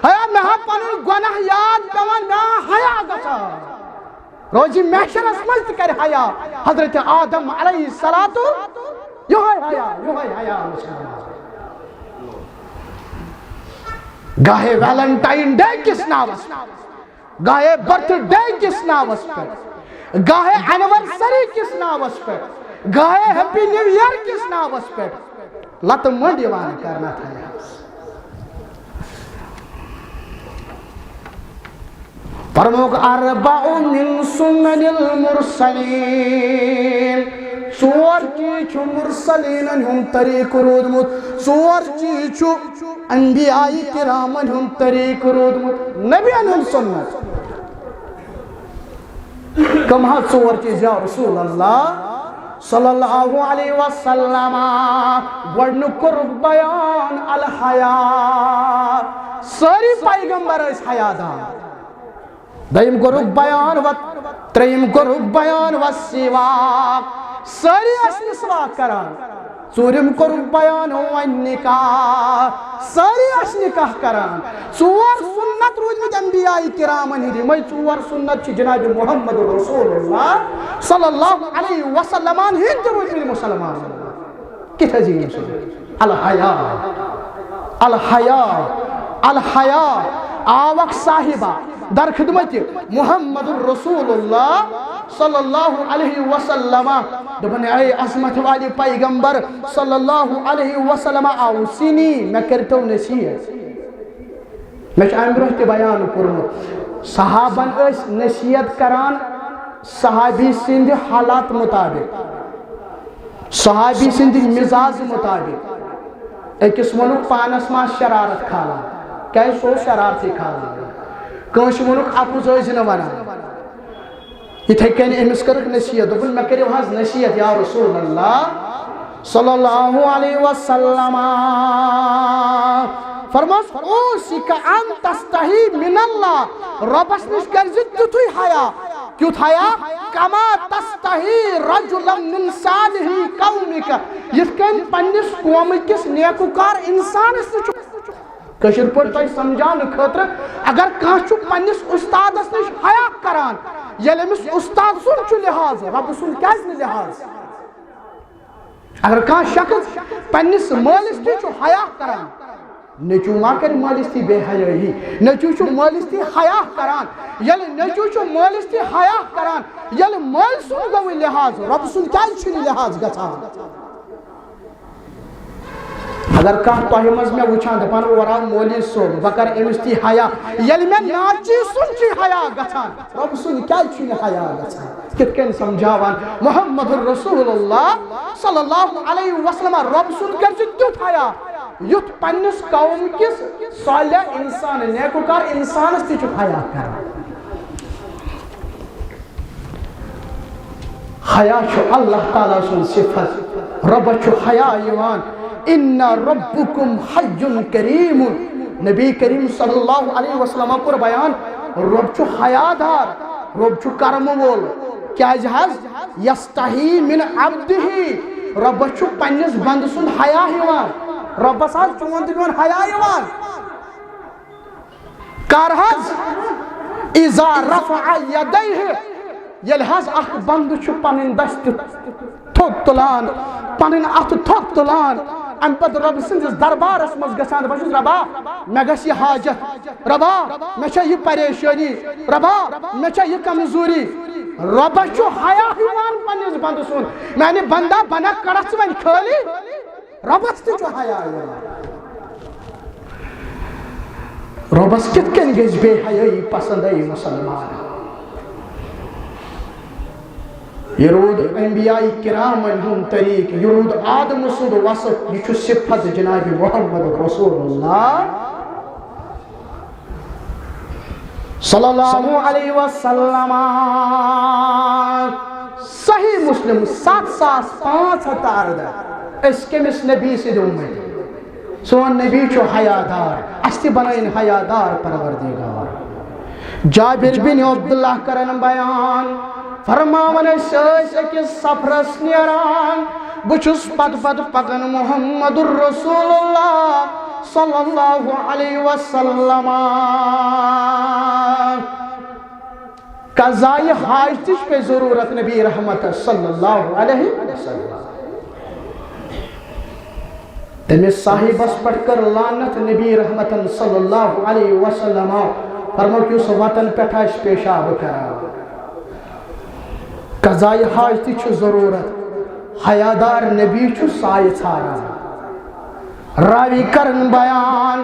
ہے، مےٚ ہا پنُن گۄناہ یاد پٮ۪وان، مےٚ ہا حیا گژھان۔ روزِ محشرس منٛز تہِ کرِ حیا حضرت آدم علیہ الصلوۃ۔ یِہوٚے حیا، یِہوٚے حیا مُسلمان۔ گاہے ویلنٹائن ڈے کِس ناوس، گاہے برتھ ڈے کِس ناوس پٮ۪ٹھ، گاہے اینیورسری کِس ناوس پٮ۪ٹھ، گاہے ہیپی نیو ایئر کِس ناوس پٮ۪ٹھ لتہٕ مۄنڈ یِوان کرنہٕ تھایہِ حظ۔ فرموک، اربع من سنن المرسلین، ژور چیٖز چھُ مرسلیٖنن ہُنٛد طریٖقہٕ روٗدمُت، ژور چیٖز چھُ انبیاء کرامن ہُنٛد طریٖقہٕ روٗدمُت، نبین ہُنٛد سُنت۔ کم حظ ژور چیٖز یا رسول اللہ صلی اللہ علیہ وسلم؟ گۄڈٕنیُک کوٚرُکھ بیان الحیا، سٲری پیغمبر ٲسۍ حیا دار۔ دوٚیِم کوٚرُکھ بیان و، ترٛیٚیِم کوٚرُکھ بیان و سواک، سٲری ٲسۍ مسواک کران۔ ژوٗرِم کوٚرُکھ بیان و نکاح، سٲری ٲسۍ نکاح کران۔ ژور سُنت روٗدمٕتۍ انبیاء کرامن ہٕنٛدۍ، یِمے ژور سُنت چھِ جناب محمد رسول اللہ صلی اللہ علیہ وسلمن ہٕنٛدۍ تہِ روٗدمٕتۍ مُسلمانن۔ کِتھ حظ یِیہِ یِم سُنت؟ الحیا، الحیا، الحیا۔ آو اکھ صاحبہ در خدمت محمد رسول اللہ صلی اللہ علیہ وسلم، دوٚپُن، اے عظمت والے پیغمبر صلی اللہ علیہ وسلم، اوصنی، مےٚ کٔرۍتو نصیحت۔ مےٚ چھُ اَمہِ برٛونٛہہ تہِ بیان کوٚرمُت، صحابن ٲسۍ نصیحت کران صحابی سٕنٛدِ حالات مطابق، صحابی سٕنٛدِ مزاج مطابق۔ أکِس ووٚنُکھ پانس ما آسہِ شرارت کھالان، کیازِ سُہ اوس شرارتٕے کھالان۔ کٲنٛسہِ ووٚنُکھ اَپُز ٲسۍ زِ نہٕ ونان۔ یِتھے کٔنۍ أمِس کٔرٕکھ نصیحت، دوٚپُن، مےٚ کٔرِو حظ نصیحت یا رسول اللہ صلی اللہ علیہ وسلم۔ فرموس، اوصیک ان تستحی من اللہ، رۄبس نِش کٔرزِ تیُتھُے حیا۔ کیُتھ حیا؟ کما تستحی رجلا من صالح قومک، یِتھ کٔنۍ پننِس قومہٕ کِس نیکوکار انسانس نِش چھُ۔ کٲشِر پٲٹھۍ تۄہہِ سمجھاونہٕ خٲطرٕ، اگر کانٛہہ چھُ پننِس اُستادس نِش حیا کران، ییٚلہِ أمِس اُستاد سُنٛد چھُ لحاظ، رۄبہٕ سُنٛد کیازِ نہٕ لحاظ؟ اگر کانٛہہ شخص پننِس مٲلِس تہِ چھُ حیا کران، نیٚچوٗ ما کرِ مٲلِس تہِ بے حیٲیی؟ نیٚچوٗ چھُ مٲلِس تہِ حیا کران۔ ییٚلہِ نیٚچوٗ چھُ مٲلِس تہِ حیا کران، ییٚلہِ مٲلۍ سُنٛد گوٚوٕے لحاظ، رۄبہٕ سُنٛد کیازِ چھُنہٕ لحاظ گژھان؟ اگر کانٛہہ تۄہہِ منٛز مےٚ وٕچھان دَپان، اورٕ آو مولوی صٲب، بہٕ کَرٕ أمِس تہِ حیا، ییٚلہِ مےٚ ناچی سُنٛد چھُ حیا گژھان، رۄبہٕ سُنٛد کیٛازِ چھُنہٕ حیا گژھان؟ کِتھ کٔنۍ سمجھاوان محمد رسول اللہ صلی اللہ علیہ وسلم، رۄبہٕ سُنٛد کَرِ ژٕ تیُتھ حیا، یُتھ پنٛنِس قوم کِس صالح اِنسان، نیکوکار اِنسانَس تہِ چھُ حیا کَران۔ حیا چھُ اللہ تعالیٰ سُنٛد صفت۔ رۄبس چھُ حیا یِوان۔ ان ربکم حی کریم۔ نبی کریم صلی اللہ علیہ وسلم کوٚر بیان، رۄب چھُ حیا دار، رۄب چھُ کرمہٕ وول۔ کیازِ حظ؟ یستحی من عبدہ۔ رۄبس چھُ پننِس بندٕ سُنٛد حیا یِوان۔ رۄبس حظ چون تہٕ میون حیا یِوان۔ کر حظ؟ اذا رفع یدیہ، ییٚلہِ حظ اکھ بندٕ چھُ پنٕنۍ دستہِ تھوٚد تُلان، پنٕنۍ اتھٕ تھوٚد تُلان، امہِ پتہٕ رۄبہٕ سٕنٛدِس دربارس منٛز گژھان، دپان چھُس، رۄبا، مےٚ گژھِ یہِ حاجت، رۄبا، مےٚ چھےٚ یہِ پریشٲنی، رۄبا، مےٚ چھےٚ یہِ کمزوری۔ رۄبس چھُ حیا یِوان پننِس بندٕ سُنٛد، میانہِ بندا، بنہ کڑتھ ژٕ وۄنۍ خٲلی۔ رۄبس تہِ چھُ حیا یِوان۔ رۄبس کِتھ کٔنۍ گژھِ بے حیٲیی پسند، اے مسلمان؟ یہِ روٗد انبیاء کرامن ہُنٛد طریٖقہٕ، یہِ روٗد آدم سُنٛد وصف، یہِ چھُ صفت جناب محمد رسول اللہ صلی اللہ علیہ وسلم۔ صحیح مسلم ستھ ساس پانٛژھ ہتھ تہٕ ارداہ۔ أسۍ کٔمِس نبی سٕنٛدِ اُمتی؟ سون نبی چھُ حیا دار، اَسہِ تہِ بنٲیِن حیا دار پروردگار۔ جابر بن عبداللہ کرن بیان، فرماوان، أسۍ ٲسۍ أکِس سفرس نیران، بہٕ چھُس پتہٕ پتہٕ پکان محمد رسول اللہ صلی اللہ علیہ وسلم۔ قضائے حاجتٕچ پیٚیہِ ضروٗرت نبی رحمت صلی اللہ علیہ وسلم۔ تٔمِس صاحبس پٮ۪ٹھ کٔر لعنت نبی رحمتن صلی اللہ علیہ وسلم۔ فرمووُکھ، یُس وتن پٮ۪ٹھ آسہِ پیشاب کران۔ قضائے حاجتٕچ چھِ ضروٗرت۔ حیادار نبی چھُ سایہِ ژھاران۔ راوی کرن بیان،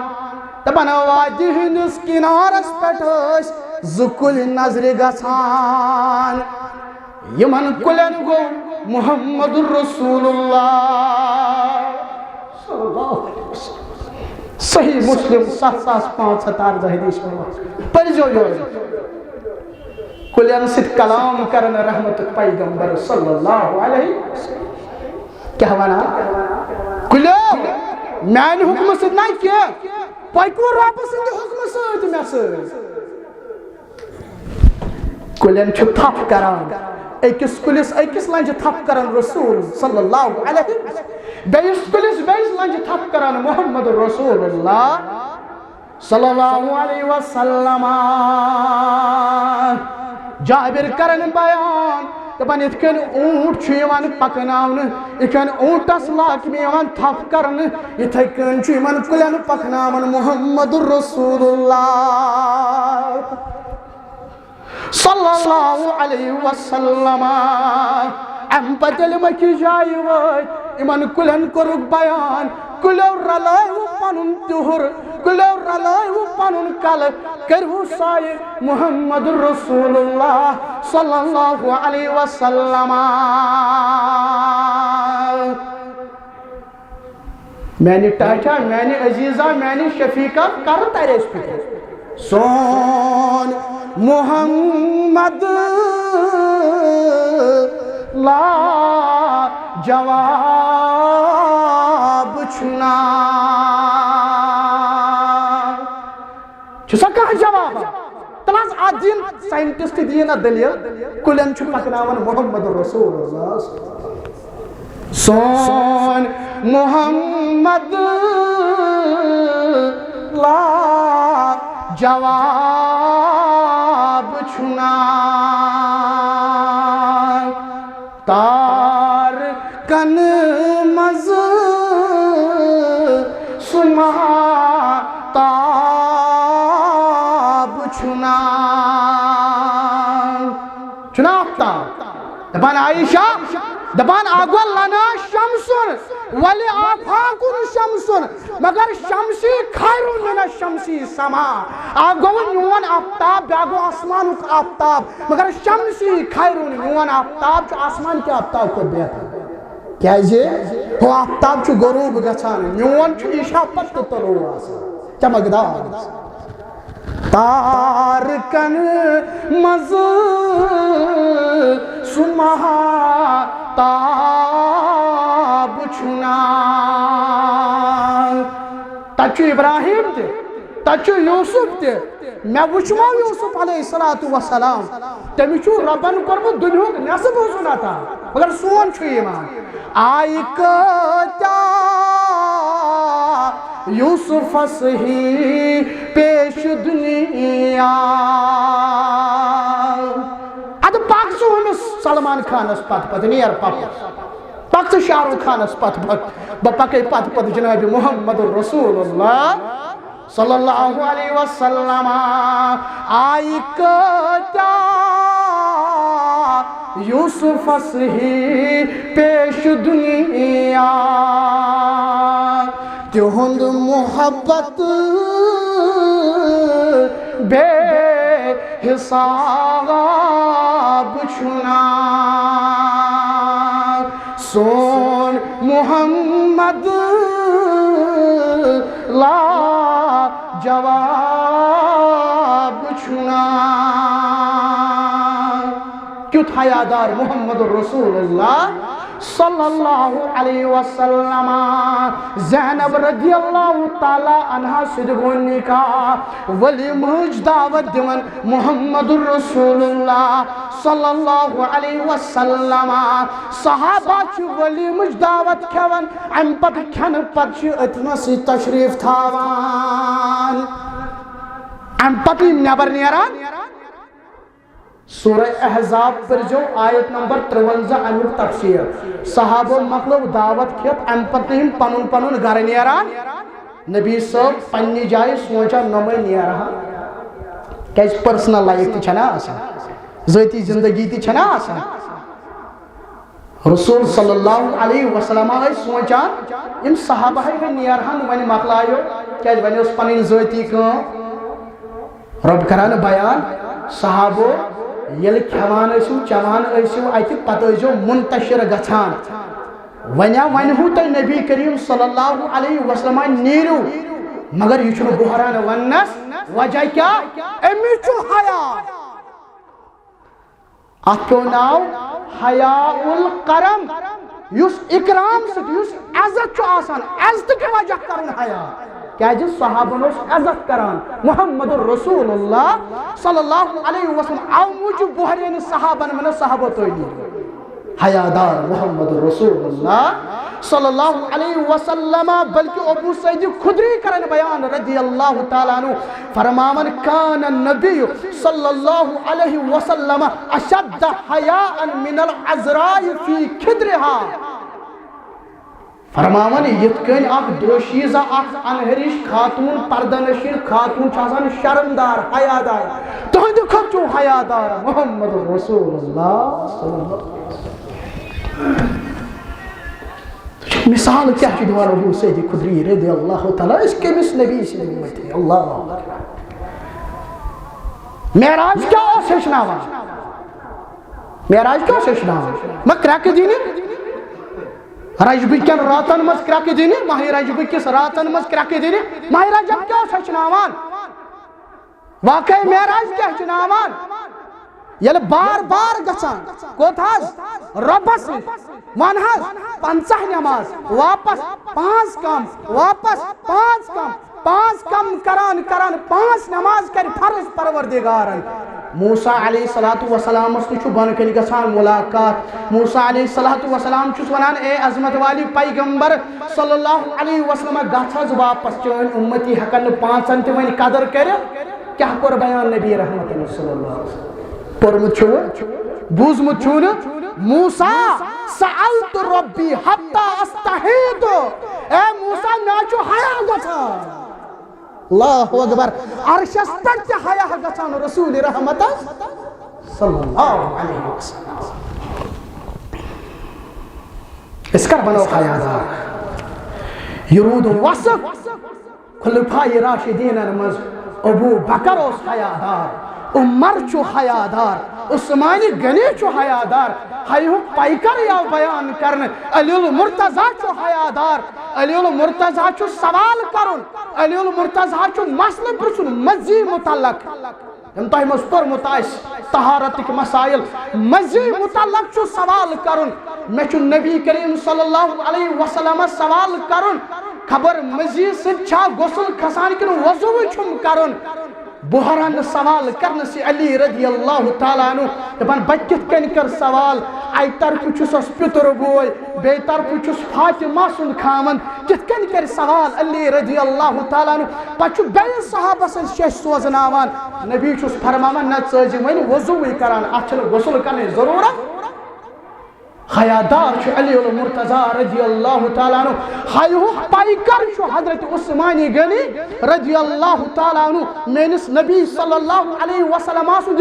دپان، وادی ہٕنٛدِس کنارس پٮ۪ٹھ ٲسۍ زٕ کُلۍ نظرِ گژھان۔ یِمن کُلٮ۪ن گوٚو محمد رسول اللہ۔ صحیح مسلم ستھ ساس پانٛژھ ہتھ ارداہ حدیث مبارک۔ پٔرۍزیو یورٕ۔ کُلٮ۪ن سۭتۍ کلام کرن رحمتُک پیغمبر صلی اللہ علیہ وسلم۔ کیٛاہ ونان؟ کُلیو، میانہِ حُکمہٕ سۭتۍ نہ کینٛہہ، پٔکِو رۄبہٕ سٕنٛدِ حُکمہٕ سۭتۍ مےٚ سۭتۍ۔ کُلٮ۪ن چھُ تھپھ کران، أکِس کُلِس أکِس لنجہِ تھپھ کران رسول صلی اللہ علیہ وسلم، بیٚیِس کُلِس بیٚیِس لنجہِ تھپھ کران محمد رسول اللہ صلی اللہ علیہ وسلم۔ جابر کرن بیان، دَپان، یِتھ کٔنۍ اوٗنٹ چھُ یِوان پَکناونہٕ، یِتھ کٔنۍ اوٗنٹَس لاکمہِ یِوان تھپھ کرنہٕ، یِتھَے کٔنۍ چھُ یِمَن کُلٮ۪ن پَکناوان محمد رسول اللہ صلی اللہ علیہ وسلم۔ اَمہِ پتہٕ ییٚلہِ یِم أکِس جایہِ وٲتۍ، یِمَن کُلٮ۪ن کوٚرُکھ بیان، کُلیو رلٲیوٕ پنُن تیُہُر، کُلیو رلٲیوٕ پنُن کلہٕ، کٔرِہُس سایہِ محمد رسول اللہ صلی اللہ علیہ وسلم۔ میانہِ ٹاٹھا، میانہِ عزیزا، میانہِ شفیقہ، کر ترِ اَسہِ فکر؟ سون محمد لا جواب چھُنا۔ چھُ سا کانٛہہ جواب؟ تَلہٕ حظ، اَتھ دِیِن ساینٹسٹ دِیِن اَتھ دٔلیٖل، کُلٮ۪ن چھُ پَکناوان محمد رسول اللہ۔ سون محمد لا جواب چھُنا۔ تار کن مز سما تاب چھُنا۔ چھُنا آفتاب؟ دپان عائشہ، دپان آ گوٚو لنا شمسن ولی آفاقن شمسن، مگر شمسی خیر من الشمسی سما۔ آ گوٚو میون آفتاب، بیاکھ گوٚو آسمانُک آفتاب، مگر شمسی خیر، میون آفتاب چھُ آسمان کہِ آفتاب کھۄتہٕ بہتر۔ کیازِ؟ ہُہ آفتاب چھُ غروب گژھان، میون چھُ عشاء پتہٕ تہِ طلوع آسان۔ کیا مقدار؟ تارکن مز سما تاب چھُنا۔ تتہِ چھُ ابراہیم تہِ، تتہِ چھُ یوسف تہِ۔ مےٚ وُچھمو یوسف علیہ الصلوۃ والسلام، تٔمِس چھُ رۄبن کوٚرمُت دُنیہُک نٮ۪صٕف حظ عطا، مگر سون چھُ ایمان۔ آیہِ کۭتیٛاہ یوسفس ہی پیش دُنیا۔ اَدٕ پَکھ ژٕ ہُمِس سلمان خانس پتہٕ پتہٕ، نیر پَکھ۔ پَکھ ژٕ شاہ رخ خانس پتہٕ پتہٕ، بہٕ پَکَے پتہٕ پتہٕ جناب محمد رسول اللہ صلی اللہ علیہ وسلم۔ آیہِ کۭتیٛاہ یوسفس ہی پیش دُنیا۔ تِہُنٛد محبت بے حساب چھُنا۔ سون محمد لا جواب چھُنا۔ کیُتھ حیادار محمد رسول اللہ صلی اللہ علیہ وسلم۔ زینب رضی اللہ تعالیٰ عنہا سۭتۍ گوٚو نکاح، ولیمہٕچ دعوت دِوان محمد رسول اللہ صلی اللہ علیہ وسلم۔ صحابہ چھِ ولیمٕچ دعوت کھٮ۪وان، اَمہِ پتہٕ کھٮ۪نہٕ پتہٕ چھِ أتنَسٕے تشریف تھاوان۔ اَمہِ پتہٕ یِم نٮ۪بر نیران، سورہ احزاب پٔرزیو، آیت نمبر ترٛوَنزاہ، اَمیُک تفسیر۔ صحابو مۄکلٲو دعوت کھٮ۪تھ، اَمہِ پتہٕ یِم پنُن پنُن گرٕ نیران، نبی صٲب پننہِ جایہِ سونٛچان، نۄمے نیرٕ ہا۔ کیازِ، پرسنل لائف تہِ چھنہ آسان، ذٲتی زندگی تہِ چھنہ آسان۔ رسول صلی اللہ علیہ وسلم ٲسۍ سونٛچان، یِم صحابہ ہے وۄنۍ نیرہن، وۄنۍ مۄکلایو، کیازِ وۄنۍ ٲس پنٕنۍ ذٲتی کٲم۔ رۄب کران بیان، صحابو ییٚلہِ کھٮ۪وان ٲسِو، چٮ۪وان ٲسِو اَتہِ، پتہٕ ٲسۍزیو منتشر گژھان۔ وۄنۍ آ، وۄنۍ ہو تۄہہِ نبی کریم صلی اللہ علیہ وسلم نیٖرِو، مگر یہِ چھُنہٕ بہران وننس۔ وجہ کیٛاہ؟ أمِس چھُ حیا۔ اَتھ پیوٚو ناو حیاء الکرم، یُس اکرام سۭتۍ، یُس عزت چھُ آسان، عزتہٕ کہِ وجہ کرُن حیا۔ کیازِ صحابن اوس عزت کران محمد رسول اللہ صلی اللہ علیہ وسلم، اَوٕ موٗجوٗب بہرے نہٕ صحابن، ونان صحابو تُہۍ نیٖرِو۔ حیادار محمد رسول اللہ صلی اللہ علیہ وسلم، بلکہ ابو سعید خدری کرن بیان رضی اللہ تعالیٰ عنہ، فرماون، کان النبی صلی اللہ علیہ وسلم اشد حیاء من العذراء فی خدرها۔ فرماون، یِتھ کٔنۍ اکھ دوشیزہ، اکھ انہرِش خاتون، پردہ نشین خاتون چھِ آسان شرمدار، حیادار، تُہنٛدِ کھۄتہٕ چھُو حیادار محمد رسول اللہ صلی اللہ علیہ وسلم۔ مثال کیٛاہ چھُ دِوان ابو سعید خدری رضی اللہ تعالیٰ، أسۍ کٔمِس نبی سٕنٛدۍ اُمتی؟ اللہ اکبر۔ معراج کیٛاہ اوس ہیٚچھناوان؟ معراج کیٛاہ اوس ہیٚچھناوان؟ مہ کرٛٮ۪کہٕ دِنہِ؟ رجبہٕ کٮ۪ن راتن منٛز کرٛٮ۪کہٕ دِنہِ، ماہِ رجبہٕ کِس راتن منٛز کرٛٮ۪کہٕ دِنہِ۔ ماہِ رجب کیٛاہ اوس ہیٚچھناوان؟ واقعہ معراج کیٛاہ ہیٚچھناوان؟ ییٚلہِ بار بار گژھان، کوٚت حظ؟ رۄبس نِش۔ وَن حظ، پنٛژاہ نماز، واپس پانٛژھ کم، واپس پانٛژھ کم، پانٛژھ کم کران کران پانٛژھ نماز کرِ فرض پروردگارن۔ موسیٰ علیہ الصلوۃ والسلامس تہِ چھُ بۄنہٕ کنہِ گژھان ملاقات۔ موسیٰ علیہ الصلوۃ والسلام چھُس ونان، اے عظمت والی پیغمبر صلی اللہ علیہ وسلم، گژھ حظ واپس، چٲنۍ اُمتی ہٮ۪کن نہٕ پانٛژن تہِ وۄنۍ قدر کٔرِتھ۔ کیٛاہ کوٚر بیان نبی رحمت صلی اللہ علیہ وسلم؟ پوٚرمُت چھُوٕ؟ بوٗزمُت چھُو نہٕ؟ موسیٰ، سألت ربی حتی استحیت۔ اے موسیٰ، مےٚ چھُ حیا گژھان۔ اللہ اکبر۔ عرشس پٮ۪ٹھ تہِ حیا گژھان رسول رحمتس صلی اللہ علیہ وسلم۔ أسۍ کر بنو حیادار؟ یہِ روٗد وصف خلفاء راشدینن منٛز۔ ابو بکر اوس حیادار، عمر چھُ حیادار، عثمان غنی چھُ حیادار۔ حیہُک پیکر یاو بیان کرنہٕ، علی المرتضی چھُ حیادار۔ علی المرتضی چھُ سوال کرُن، علی المرتضی چھُ مسلہٕ پرژھُن مزی متعلق۔ یِم تۄہہِ منٛز پوٚرمُت آسہِ طہارتٕکۍ مسائل، مزی متعلق چھُ سوال کرُن۔ مےٚ چھُ نبی کریم صلی اللہ علیہ وسلمس سوال کرُن، خبر مزی سۭتۍ چھا غسل کھسان کِنہٕ وضوٗوٕے چھُم کرُن؟ بہرن سوال کرنس علی رضی اللہ تعالیٰ عنہ دپان، بہٕ کِتھ کٔنۍ کر سوال؟ اکہِ طرفہٕ چھُسس پِتُر بوے، بیٚیہِ طرفہٕ چھُس فاطمہ سُنٛد خاوند، کِتھ کٔنۍ کرِ سوال علی رضی اللہ تعالیٰ عنہ؟ پتہٕ چھُ بیٚیہِ صحابس سۭتۍ شیٚش سوزناوان۔ نبی چھُس فرماوان، نہ، ژٕ ٲسۍ زِ وۄنۍ وضوٗوٕے کران، اتھ چھنہٕ غسل کرنٕچ ضروٗرت۔ حیادار چھُ علی المرتضی رضی اللہ تعالیٰ عنہ۔ حیہُک پیکر چھُ حضرت عثمان غنی رضی اللہ تعالیٰ عنہ۔ میٲنِس نبی صلی اللہ علیہ وسلم سُنٛد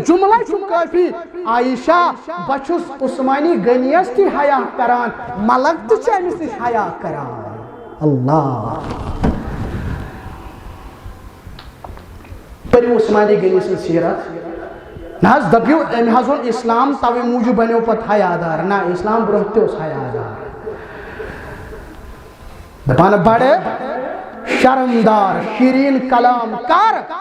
جملہ چھُ کٲفی۔ عائشہ، بہٕ چھُس عثمان غنیَس تہِ حیا کران، ملک تہِ چھِ أمِس نِش حیا کران۔ اللہ۔ پٔرِو عثمان غنی سٕنٛز سیرت۔ نہ حظ، دٔپِو، أمۍ حظ اوٚن اسلام، توے موٗجوٗب بنیو پتہٕ حیادار۔ نہ، اسلام برونٛہہ تہِ اوس حیادار۔ دپان بڑٕ شرمدار، شیرین کلام کر۔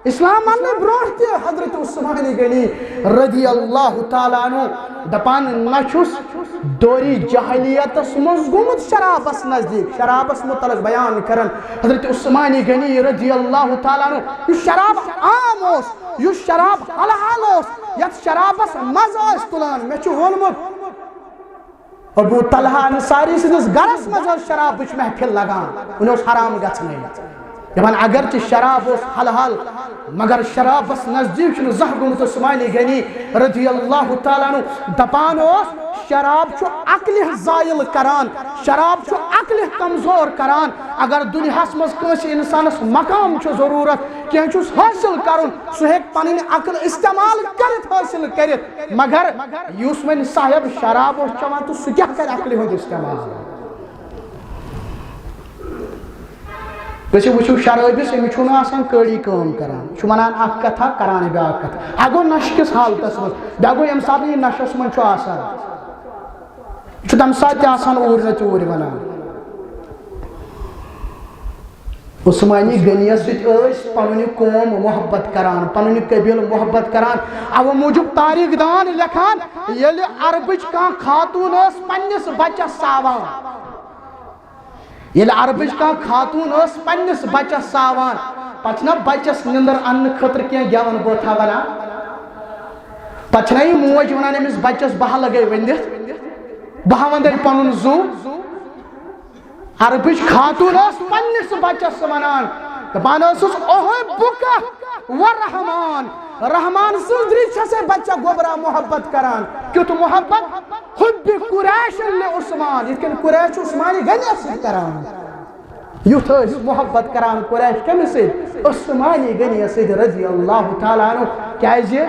اسلام اننہٕ برونٛہہ تہِ حضرت عثمان غنی رضی اللہ تعالیٰ عنہ دپان، نہ چھُس دورِ جاہلیتس منٛز گوٚمُت شرابس نزدیٖک۔ شرابس متعلق بیان کران حضرت عثمان غنی رضی اللہ تعالیٰ عنہ، یُس شراب عام اوس، یُس شراب حلال اوس، یتھ شرابس مزٕ ٲسۍ تُلان۔ مےٚ چھُ ووٚنمُت، ابو طلحہ انصاری سٕنٛدِس گرس منٛز ٲس شرابٕچ محفل لگان، وۄنۍ اوس حرام گژھنٕے۔ دپان اگرچہ شراب اوس حلال، مگر شرابس نزدیٖک چھُنہٕ زانٛہہ گوٚمُت عثمان غنی رضی اللہ تعالیٰ عنہ۔ دپان اوس، شراب چھُ عقلہِ زٲیِل کران، شراب چھُ عقلہِ کمزور کران۔ اگر دُنیاہس منٛز کٲنٛسہِ انسانس مقام چھُ ضروٗرت، کینٛہہ چھُس حٲصِل کرُن، سُہ ہیٚکہِ پنٕنۍ عقل استعمال کٔرِتھ حٲصِل کٔرِتھ۔ مگر یُس وۄنۍ صاحب شراب اوس چٮ۪وان، تہٕ سُہ کیٛاہ کرِ عقلہِ ہُنٛد استعمال؟ أسۍ وٕچھو شرٲبِس، أمِس چھُنہٕ آسان کٲڑی کٲم کران، چھُ وَنان اکھ کتھا، کران بیٛاکھ کتھا۔ اکھ گوٚو نشہٕ کِس حالتس منٛز، بیٛاکھ گوٚو ییٚمہِ ساتہٕ یہِ نشس منٛز چھُ آسان، یہِ چھُ تَمہِ ساتہٕ تہِ آسان اوٗرۍ نتہٕ اوٗرۍ وَنان۔ عثمانی غنیَس سۭتۍ ٲسۍ پنُن یہِ قوم محبت کران، پنُن یہِ قبیلہٕ محبت کران۔ اَوٕ موٗجوٗب تاریخ دان لیکھان، ییٚلہِ عربٕچ کانٛہہ خاتوٗن ٲس پننِس بچس ساوان، ییٚلہِ عربٕچ کانٛہہ خاتوٗن ٲس پننِس بچس ساوان، پتہٕ چھِنہ بچس نِندٕر اننہٕ خٲطرٕ کینٛہہ گٮ۪وَن بٲتھا ونان؟ پتہٕ چھِنہ یہِ موج ونان أمِس بچس، بہٕ ہا لگے ؤنِتھ، بہٕ ہا وندے پنُن زُو، عربٕچ خاتوٗن ٲس پننِس بچس ونان، دپان ٲسٕس، "اوہے بُکہ و رحمان، رحمان سٕنٛز دِرٛ چھسے بچہ گوٚبرا محبت کران۔" کیُتھ محبت؟ حب قریش لعثمان، یِتھ کٔنۍ قریش چھُ عثمانِ غنیَس سۭتۍ کران۔ یُتھ ٲسۍ محبت کران قریش کٔمِس سۭتۍ؟ عثمانِ غنیَس سۭتۍ رضی اللہ تعالیٰ عنہ۔ کیازِ؟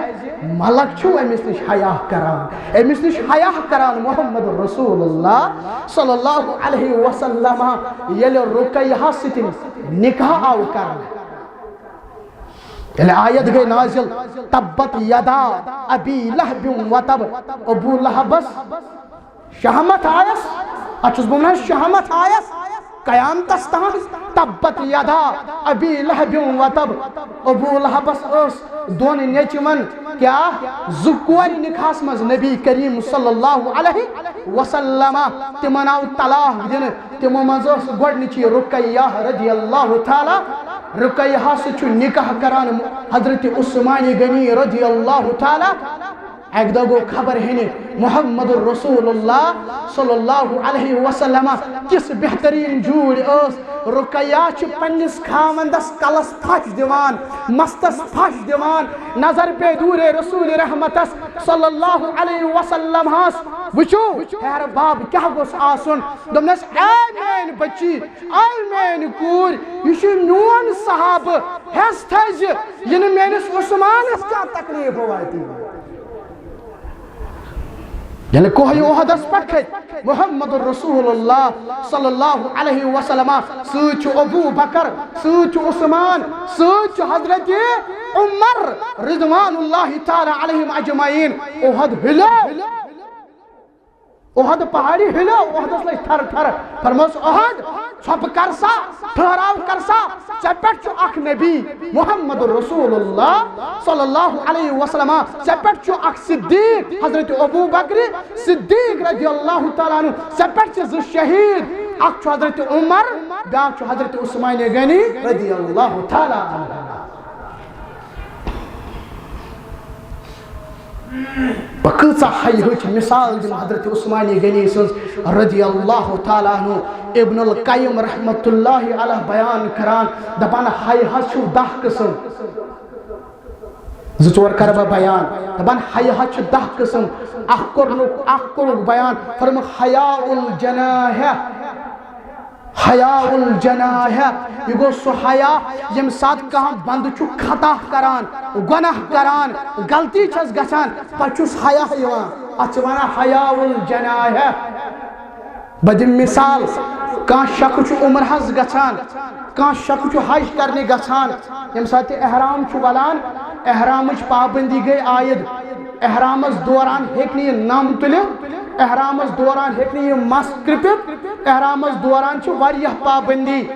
ملک چھُ أمِس نِش حیا کران، أمِس نِش حیا کران محمد رسول اللہ صلی اللہ علیہ وسلم۔ ییٚلہِ رقیہ سۭتۍ نکاح آو کرنہٕ، ییٚلہِ آیت گٔے نازل، "تبت یدا ابی لہب و تب"، ابو لہبس شہمت آیس، اتھ چھُس بہٕ ونان شہمت آیس قیامتس تام۔ "تبت یدا ابی لہب و تب"، ابو لہبس ٲس دۄن نیٚچوٮ۪ن کیٛاہ، زٕ کورِ نکاحس منٛز نبی کریم صلی اللہ علیہ وسلم، تِمن آو طلاق دِنہٕ۔ تِمو منٛز ٲس گۄڈٕنِچی رقیہ رضی اللہ تعالیٰ۔ رقیہ سۭتۍ چھُ نکاح کران حضرت عثمان غنی رضی اللہ تعالیٰ۔ اکہِ دۄہ گوٚو خبر ہینہِ محمد رسول اللہ صلی اللہ علیہ وسلم کِس بہترین جوڑ ٲس۔ رقیہ چھِ پننِس خاوندس کلس پھش دِوان، مستس پھش دِوان، نظر پے دوٗرے رسول رحمتس صلی اللہ علیہ وسلم ہس۔ وٕچھِو ہیرٕ باب کیٛاہ گوٚژھ آسُن۔ دوٚپنس، "اے میٲنۍ بچی، اے میٲنۍ کوٗر، یہِ چھُ میون صحابہٕ، ہٮ۪س تھٲیزِ، یہِ نہٕ میٲنِس عثمانس کانٛہہ تکلیف واتہِ۔" ییٚلہِ کوہہِ احدس پٮ۪ٹھ کھٔتۍ محمد رسول اللہ صلی اللہ علیہ وسلم، سۭتۍ چھُ ابو بکر، سۭتۍ چھُ عثمان، سۭتۍ چھُ حضرت عمر رضوان اللہ تعالیٰ علیہم اجمعین۔ احد ہلیو، احد پہاڑی ہلیو، احدس لٔج تھر تھر۔ فرموس، "احد، ژھۄپہٕ کر سا، ٹھہراو کر سا، ژےٚ پٮ۪ٹھ چھُ اکھ نبی محمد رسول اللہ صلی اللہ علیہ وسلم، ژےٚ پٮ۪ٹھ چھُ اکھ صدیق حضرت ابو بکر صدیق رضی اللہ تعالیٰ عنہ، ژےٚ پٮ۪ٹھ چھِ زٕ شہید، اکھ چھُ حضرت عمر، بیٛاکھ چھُ حضرت عثمان غنی رضی اللہ تعالیٰ عنہ۔" بہٕ کۭژاہ حیاہٕچ مثال دِمہٕ حضرت عثمان غنی سٕنٛز رضی اللہ تعالیٰ عنہ۔ ابن القیم رحمۃ اللہ علیہ بیان کران، دپان، حیاہس چھُ دَہ قٕسم۔ زٕ ژور کرٕ بہٕ بیان۔ دپان، حیاہس چھِ دَہ قٕسم۔ اکھ کوٚرنُکھ، اکھ کوٚرُکھ بیان، فرمووُکھ، حیاء الجناح۔ حیاء الجناح، یہِ گوٚو سُہ حیا، ییٚمہِ ساتہٕ کانٛہہ بندٕ چھُ خطا کران، گۄناہ کران، غلطی چھس گژھان، پتہٕ چھُس حیا یِوان، اتھ چھِ ونان حیاء الجناح۔ بہٕ دِمہٕ مثال، کانٛہہ شخص چھُ عمرہس گژھان، کانٛہہ شخص چھُ حج کرنہِ گژھان، ییٚمہِ ساتہٕ تہِ احرام چھُ ولان، احرامٕچ پابندی گٔے عائد۔ احرامس دوران ہیٚکہِ نہٕ یہِ نم تُلِتھ، احرامس دوران ہیٚکہِ نہٕ یہِ مس کرٛپِتھ، احرامس دوران چھِ واریاہ پابندی۔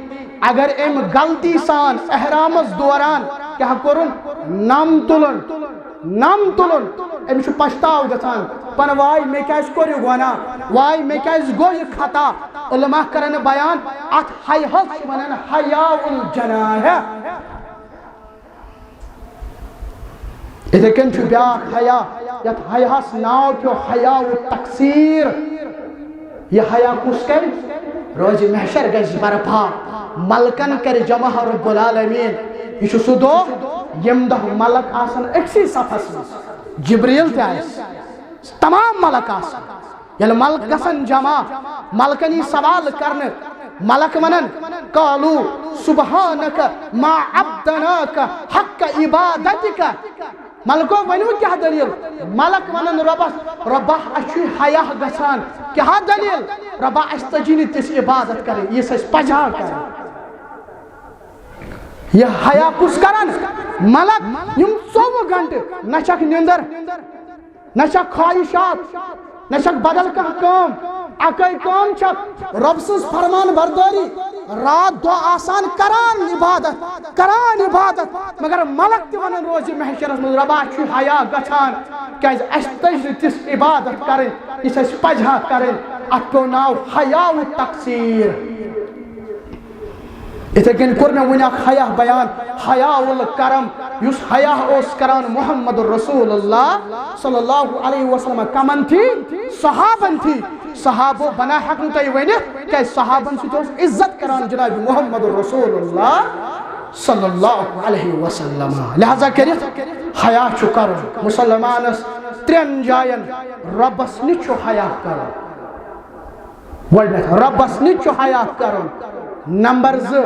اگر أمۍ غلطی سان احرامس دوران کیٛاہ کوٚرُن؟ نم تُلُن، نم تُلُن، أمِس چھُ پچھتاو گژھان، پن واے مےٚ کیٛازِ کوٚر یہِ گۄناہ، واے مےٚ کیٛازِ گوٚو یہِ خطا۔ علماء کرن بیان، اتھ حیاہس چھِ ونان حیاء الجناح۔ یِتھے کٔنۍ چھُ بیٛاکھ حیا، یتھ حیاہس ناو پیوٚو حیاء التقصیر۔ یہِ حیا کُس کرِ؟ روزِ محشر گژھِ برپا، ملکن کرِ جمع رب العالمین۔ یہِ چھُ سُہ دۄہ ییٚمہِ دۄہ ملک آسن أکسٕے صفس منٛز، جبریل تہِ آسہِ، تمام ملک آسن۔ ییٚلہِ ملک گژھن جمع، ملکن یی سوال کرنہٕ، ملک ونن، "قالوا سبحانك ما عبدناك حق عبادتك۔" ملکو ؤنِو کیٛاہ دٔلیٖل؟ ملک ونن رۄبس، "رۄبا، اسہِ چھُے حیا گژھان، کیٛاہ دٔلیٖل؟ رۄبا، اسہِ تجی نہٕ تِژھ عبادت کرٕنۍ، یِژھ اسہِ پزِ ہا کرٕنۍ۔" یہِ حیا کُس کرن؟ ملک، یِم ژوٚوُہ گھنٹہٕ نہ چھکھ نِندر، نہ چھکھ خواہشات، نہ چھکھ بدل کانٛہہ کٲم۔ اکے کٲم چھکھ، رۄب سٕنٛز فرمان بردٲری، راتھ دۄہ آسان کران عبادت، کران عبادت۔ مگر ملک تہِ ونان روزِ محشرس منٛز، "رۄبا، چھُ حیا گژھان، کیازِ اسہِ تٔج نہٕ تِژھ عبادت کرٕنۍ، یِژھ اسہِ پزِ ہا کرٕنۍ۔" اتھ پیوٚو ناو حیاء التقصیر۔ یِتھے کٔنۍ کوٚر مےٚ وُنہِ اکھ حیا بیان، حیاء الکرم۔ یُس حیا اوس کران محمد رسول اللہ صلی اللہ علیہ وسلم، کمن تھی؟ صحابن تھی۔ صحابو بنا ہیٚکہٕ نہٕ تۄہہِ ؤنِتھ، کیازِ صحابن سۭتۍ اوس عزت کران جناب محمد رسول اللہ صلی اللہ علیہ وسلم۔ لہذا کٔرِتھ حیا چھُ کرُن۔ مسلمانس ترٛٮ۪ن جاین رۄبس نِش چھُ حیا کرُن۔ گۄڈٕنیتھ رۄبس نِش چھُ حیا کرُن۔ نمبر زٕ،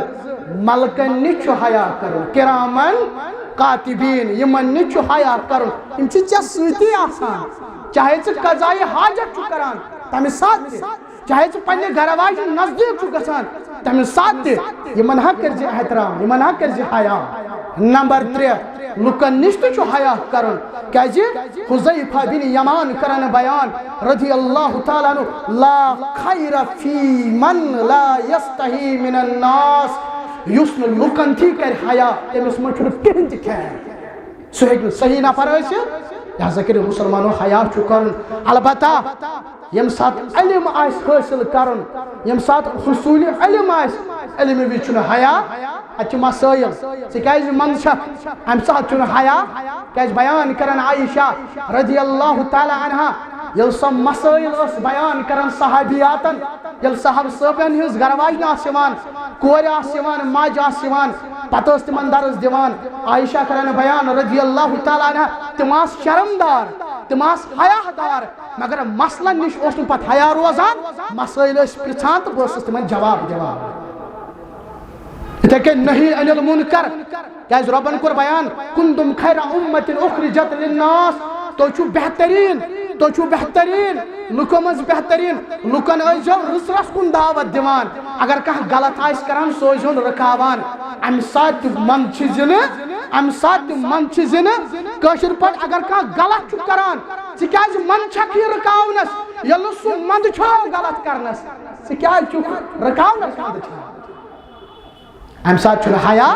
ملکن نِش چھُ حیا کرُن۔ کرامن کاتبین، یِمن نِش چھُ حیا کرُن۔ یِم چھِ ژےٚ سۭتی آسان۔ چاہے ژٕ قضایہِ حاجت چھُ کران، تمہِ ساتہٕ تہِ۔ چاہے ژٕ پننہِ گرٕ واجہِ نزدیٖک چھُ گژھان، تمہِ ساتہٕ تہِ۔ یِمن ہا کٔرزِ احترام، یِمن ہا کٔرزِ حیا۔ نمبر ترٛےٚ، لُکن نِش تہِ چھُ حیا کرُن۔ کیازِ؟ حذیفہ بن یمان کرن بیان رضی اللہ تعالیٰ عنہ، لا خیر فی من لا یستحی من الناس، یُس نہٕ لُکن تھی کرِ حیا، تٔمِس منٛز چھُنہٕ کِہیٖنۍ تہِ خیر۔ سُہ ہیٚکہِ نہٕ صحیح نفر ٲسِتھ۔ لہذا کٔرِو مسلمانو، حیا چھُ کرُن۔ البتہ ییٚمہِ ساتہٕ علم آسہِ حٲصِل کرُن، ییٚمہِ ساتہٕ حصوٗلِ علم آسہِ، علمہِ وِزِ چھُنہٕ حیا، اتہِ چھِ مسٲیل۔ ژٕ کیازِ منٛدٕ چھکھ؟ امہِ ساتہٕ چھُنہٕ حیا۔ کیازِ بیان کران عائشہ رضی اللہ تعالیٰ عنہا، ییٚلہِ سۄ مسٲیل ٲس بیان کران صحابیاتن، ییٚلہِ صحابہٕ صٲبن ہٕنٛز گرٕ واجنہِ آسہٕ یِوان، کورِ آسہٕ یِوان، ماجہِ آسہٕ یِوان، پتہٕ ٲس تِمن درس دِوان۔ عائشہ کران بیان رضی اللہ تعالیٰ عنہا، تِم آسہٕ شرمدار، تِم آسہٕ حیا دار، مگر مسلن نِش اوس نہٕ پتہٕ حیا روزان۔ مسٲیل ٲسۍ پرژھان تہٕ بہٕ ٲسٕس تِمن جواب دِوان۔ یِتھے کٔنۍ نہی عن المنکر، کیازِ رۄبن کوٚر بیان، کنتم خیر امت اخرجت للناس، تُہۍ چھِو بہتریٖن، تُہۍ چھِو بہتریٖن، لُکو منٛز بہتریٖن، لُکن ٲسۍزیو رٕژرس کُن دعوت دِوان۔ اگر کانٛہہ غلط آسہِ کران، سُہ ٲسۍزیون رُکاوان۔ امہِ ساتہٕ تہِ منٛدٕ چھِ زِنہٕ، امہِ ساتہٕ تہِ منٛدٕ چھِ زِنہٕ۔ کٲشِر پٲٹھۍ اگر کانٛہہ غلط چھُ کران، ژٕ کیازِ منٛدٕ چھکھ یہِ رُکاونس، ییٚلہِ نہٕ سُہ منٛدٕ چھُ غلط کرنس، ژٕ کیازِ چھُکھ رُکاونس منٛدٕ چھان؟ امہِ ساتہٕ چھُنہٕ حیا،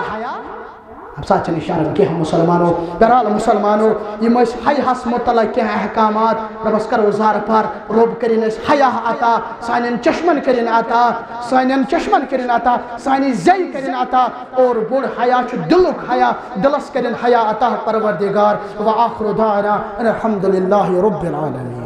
امہِ ساتہٕ چھُنہٕ شرم کینٛہہ۔ مسلمانو، بہرحال مسلمانو، یِم ٲسۍ حیاہس متعلق کینٛہہ احکامات۔ رۄبس کرو زارٕ پار، رۄب کٔرِن اَسہِ حیا عطا، سانٮ۪ن چشمن کٔرِن عطا، سانٮ۪ن چشمن کٔرِن عطا، سانہِ زیٚیہِ کٔرِن عطا۔ اور بوٚڑ حیا چھُ دِلُک حیا، دِلس کٔرِن حیا عطا پروردگار۔ وآخر دعوانا ان الحمد للہ رب العالمین۔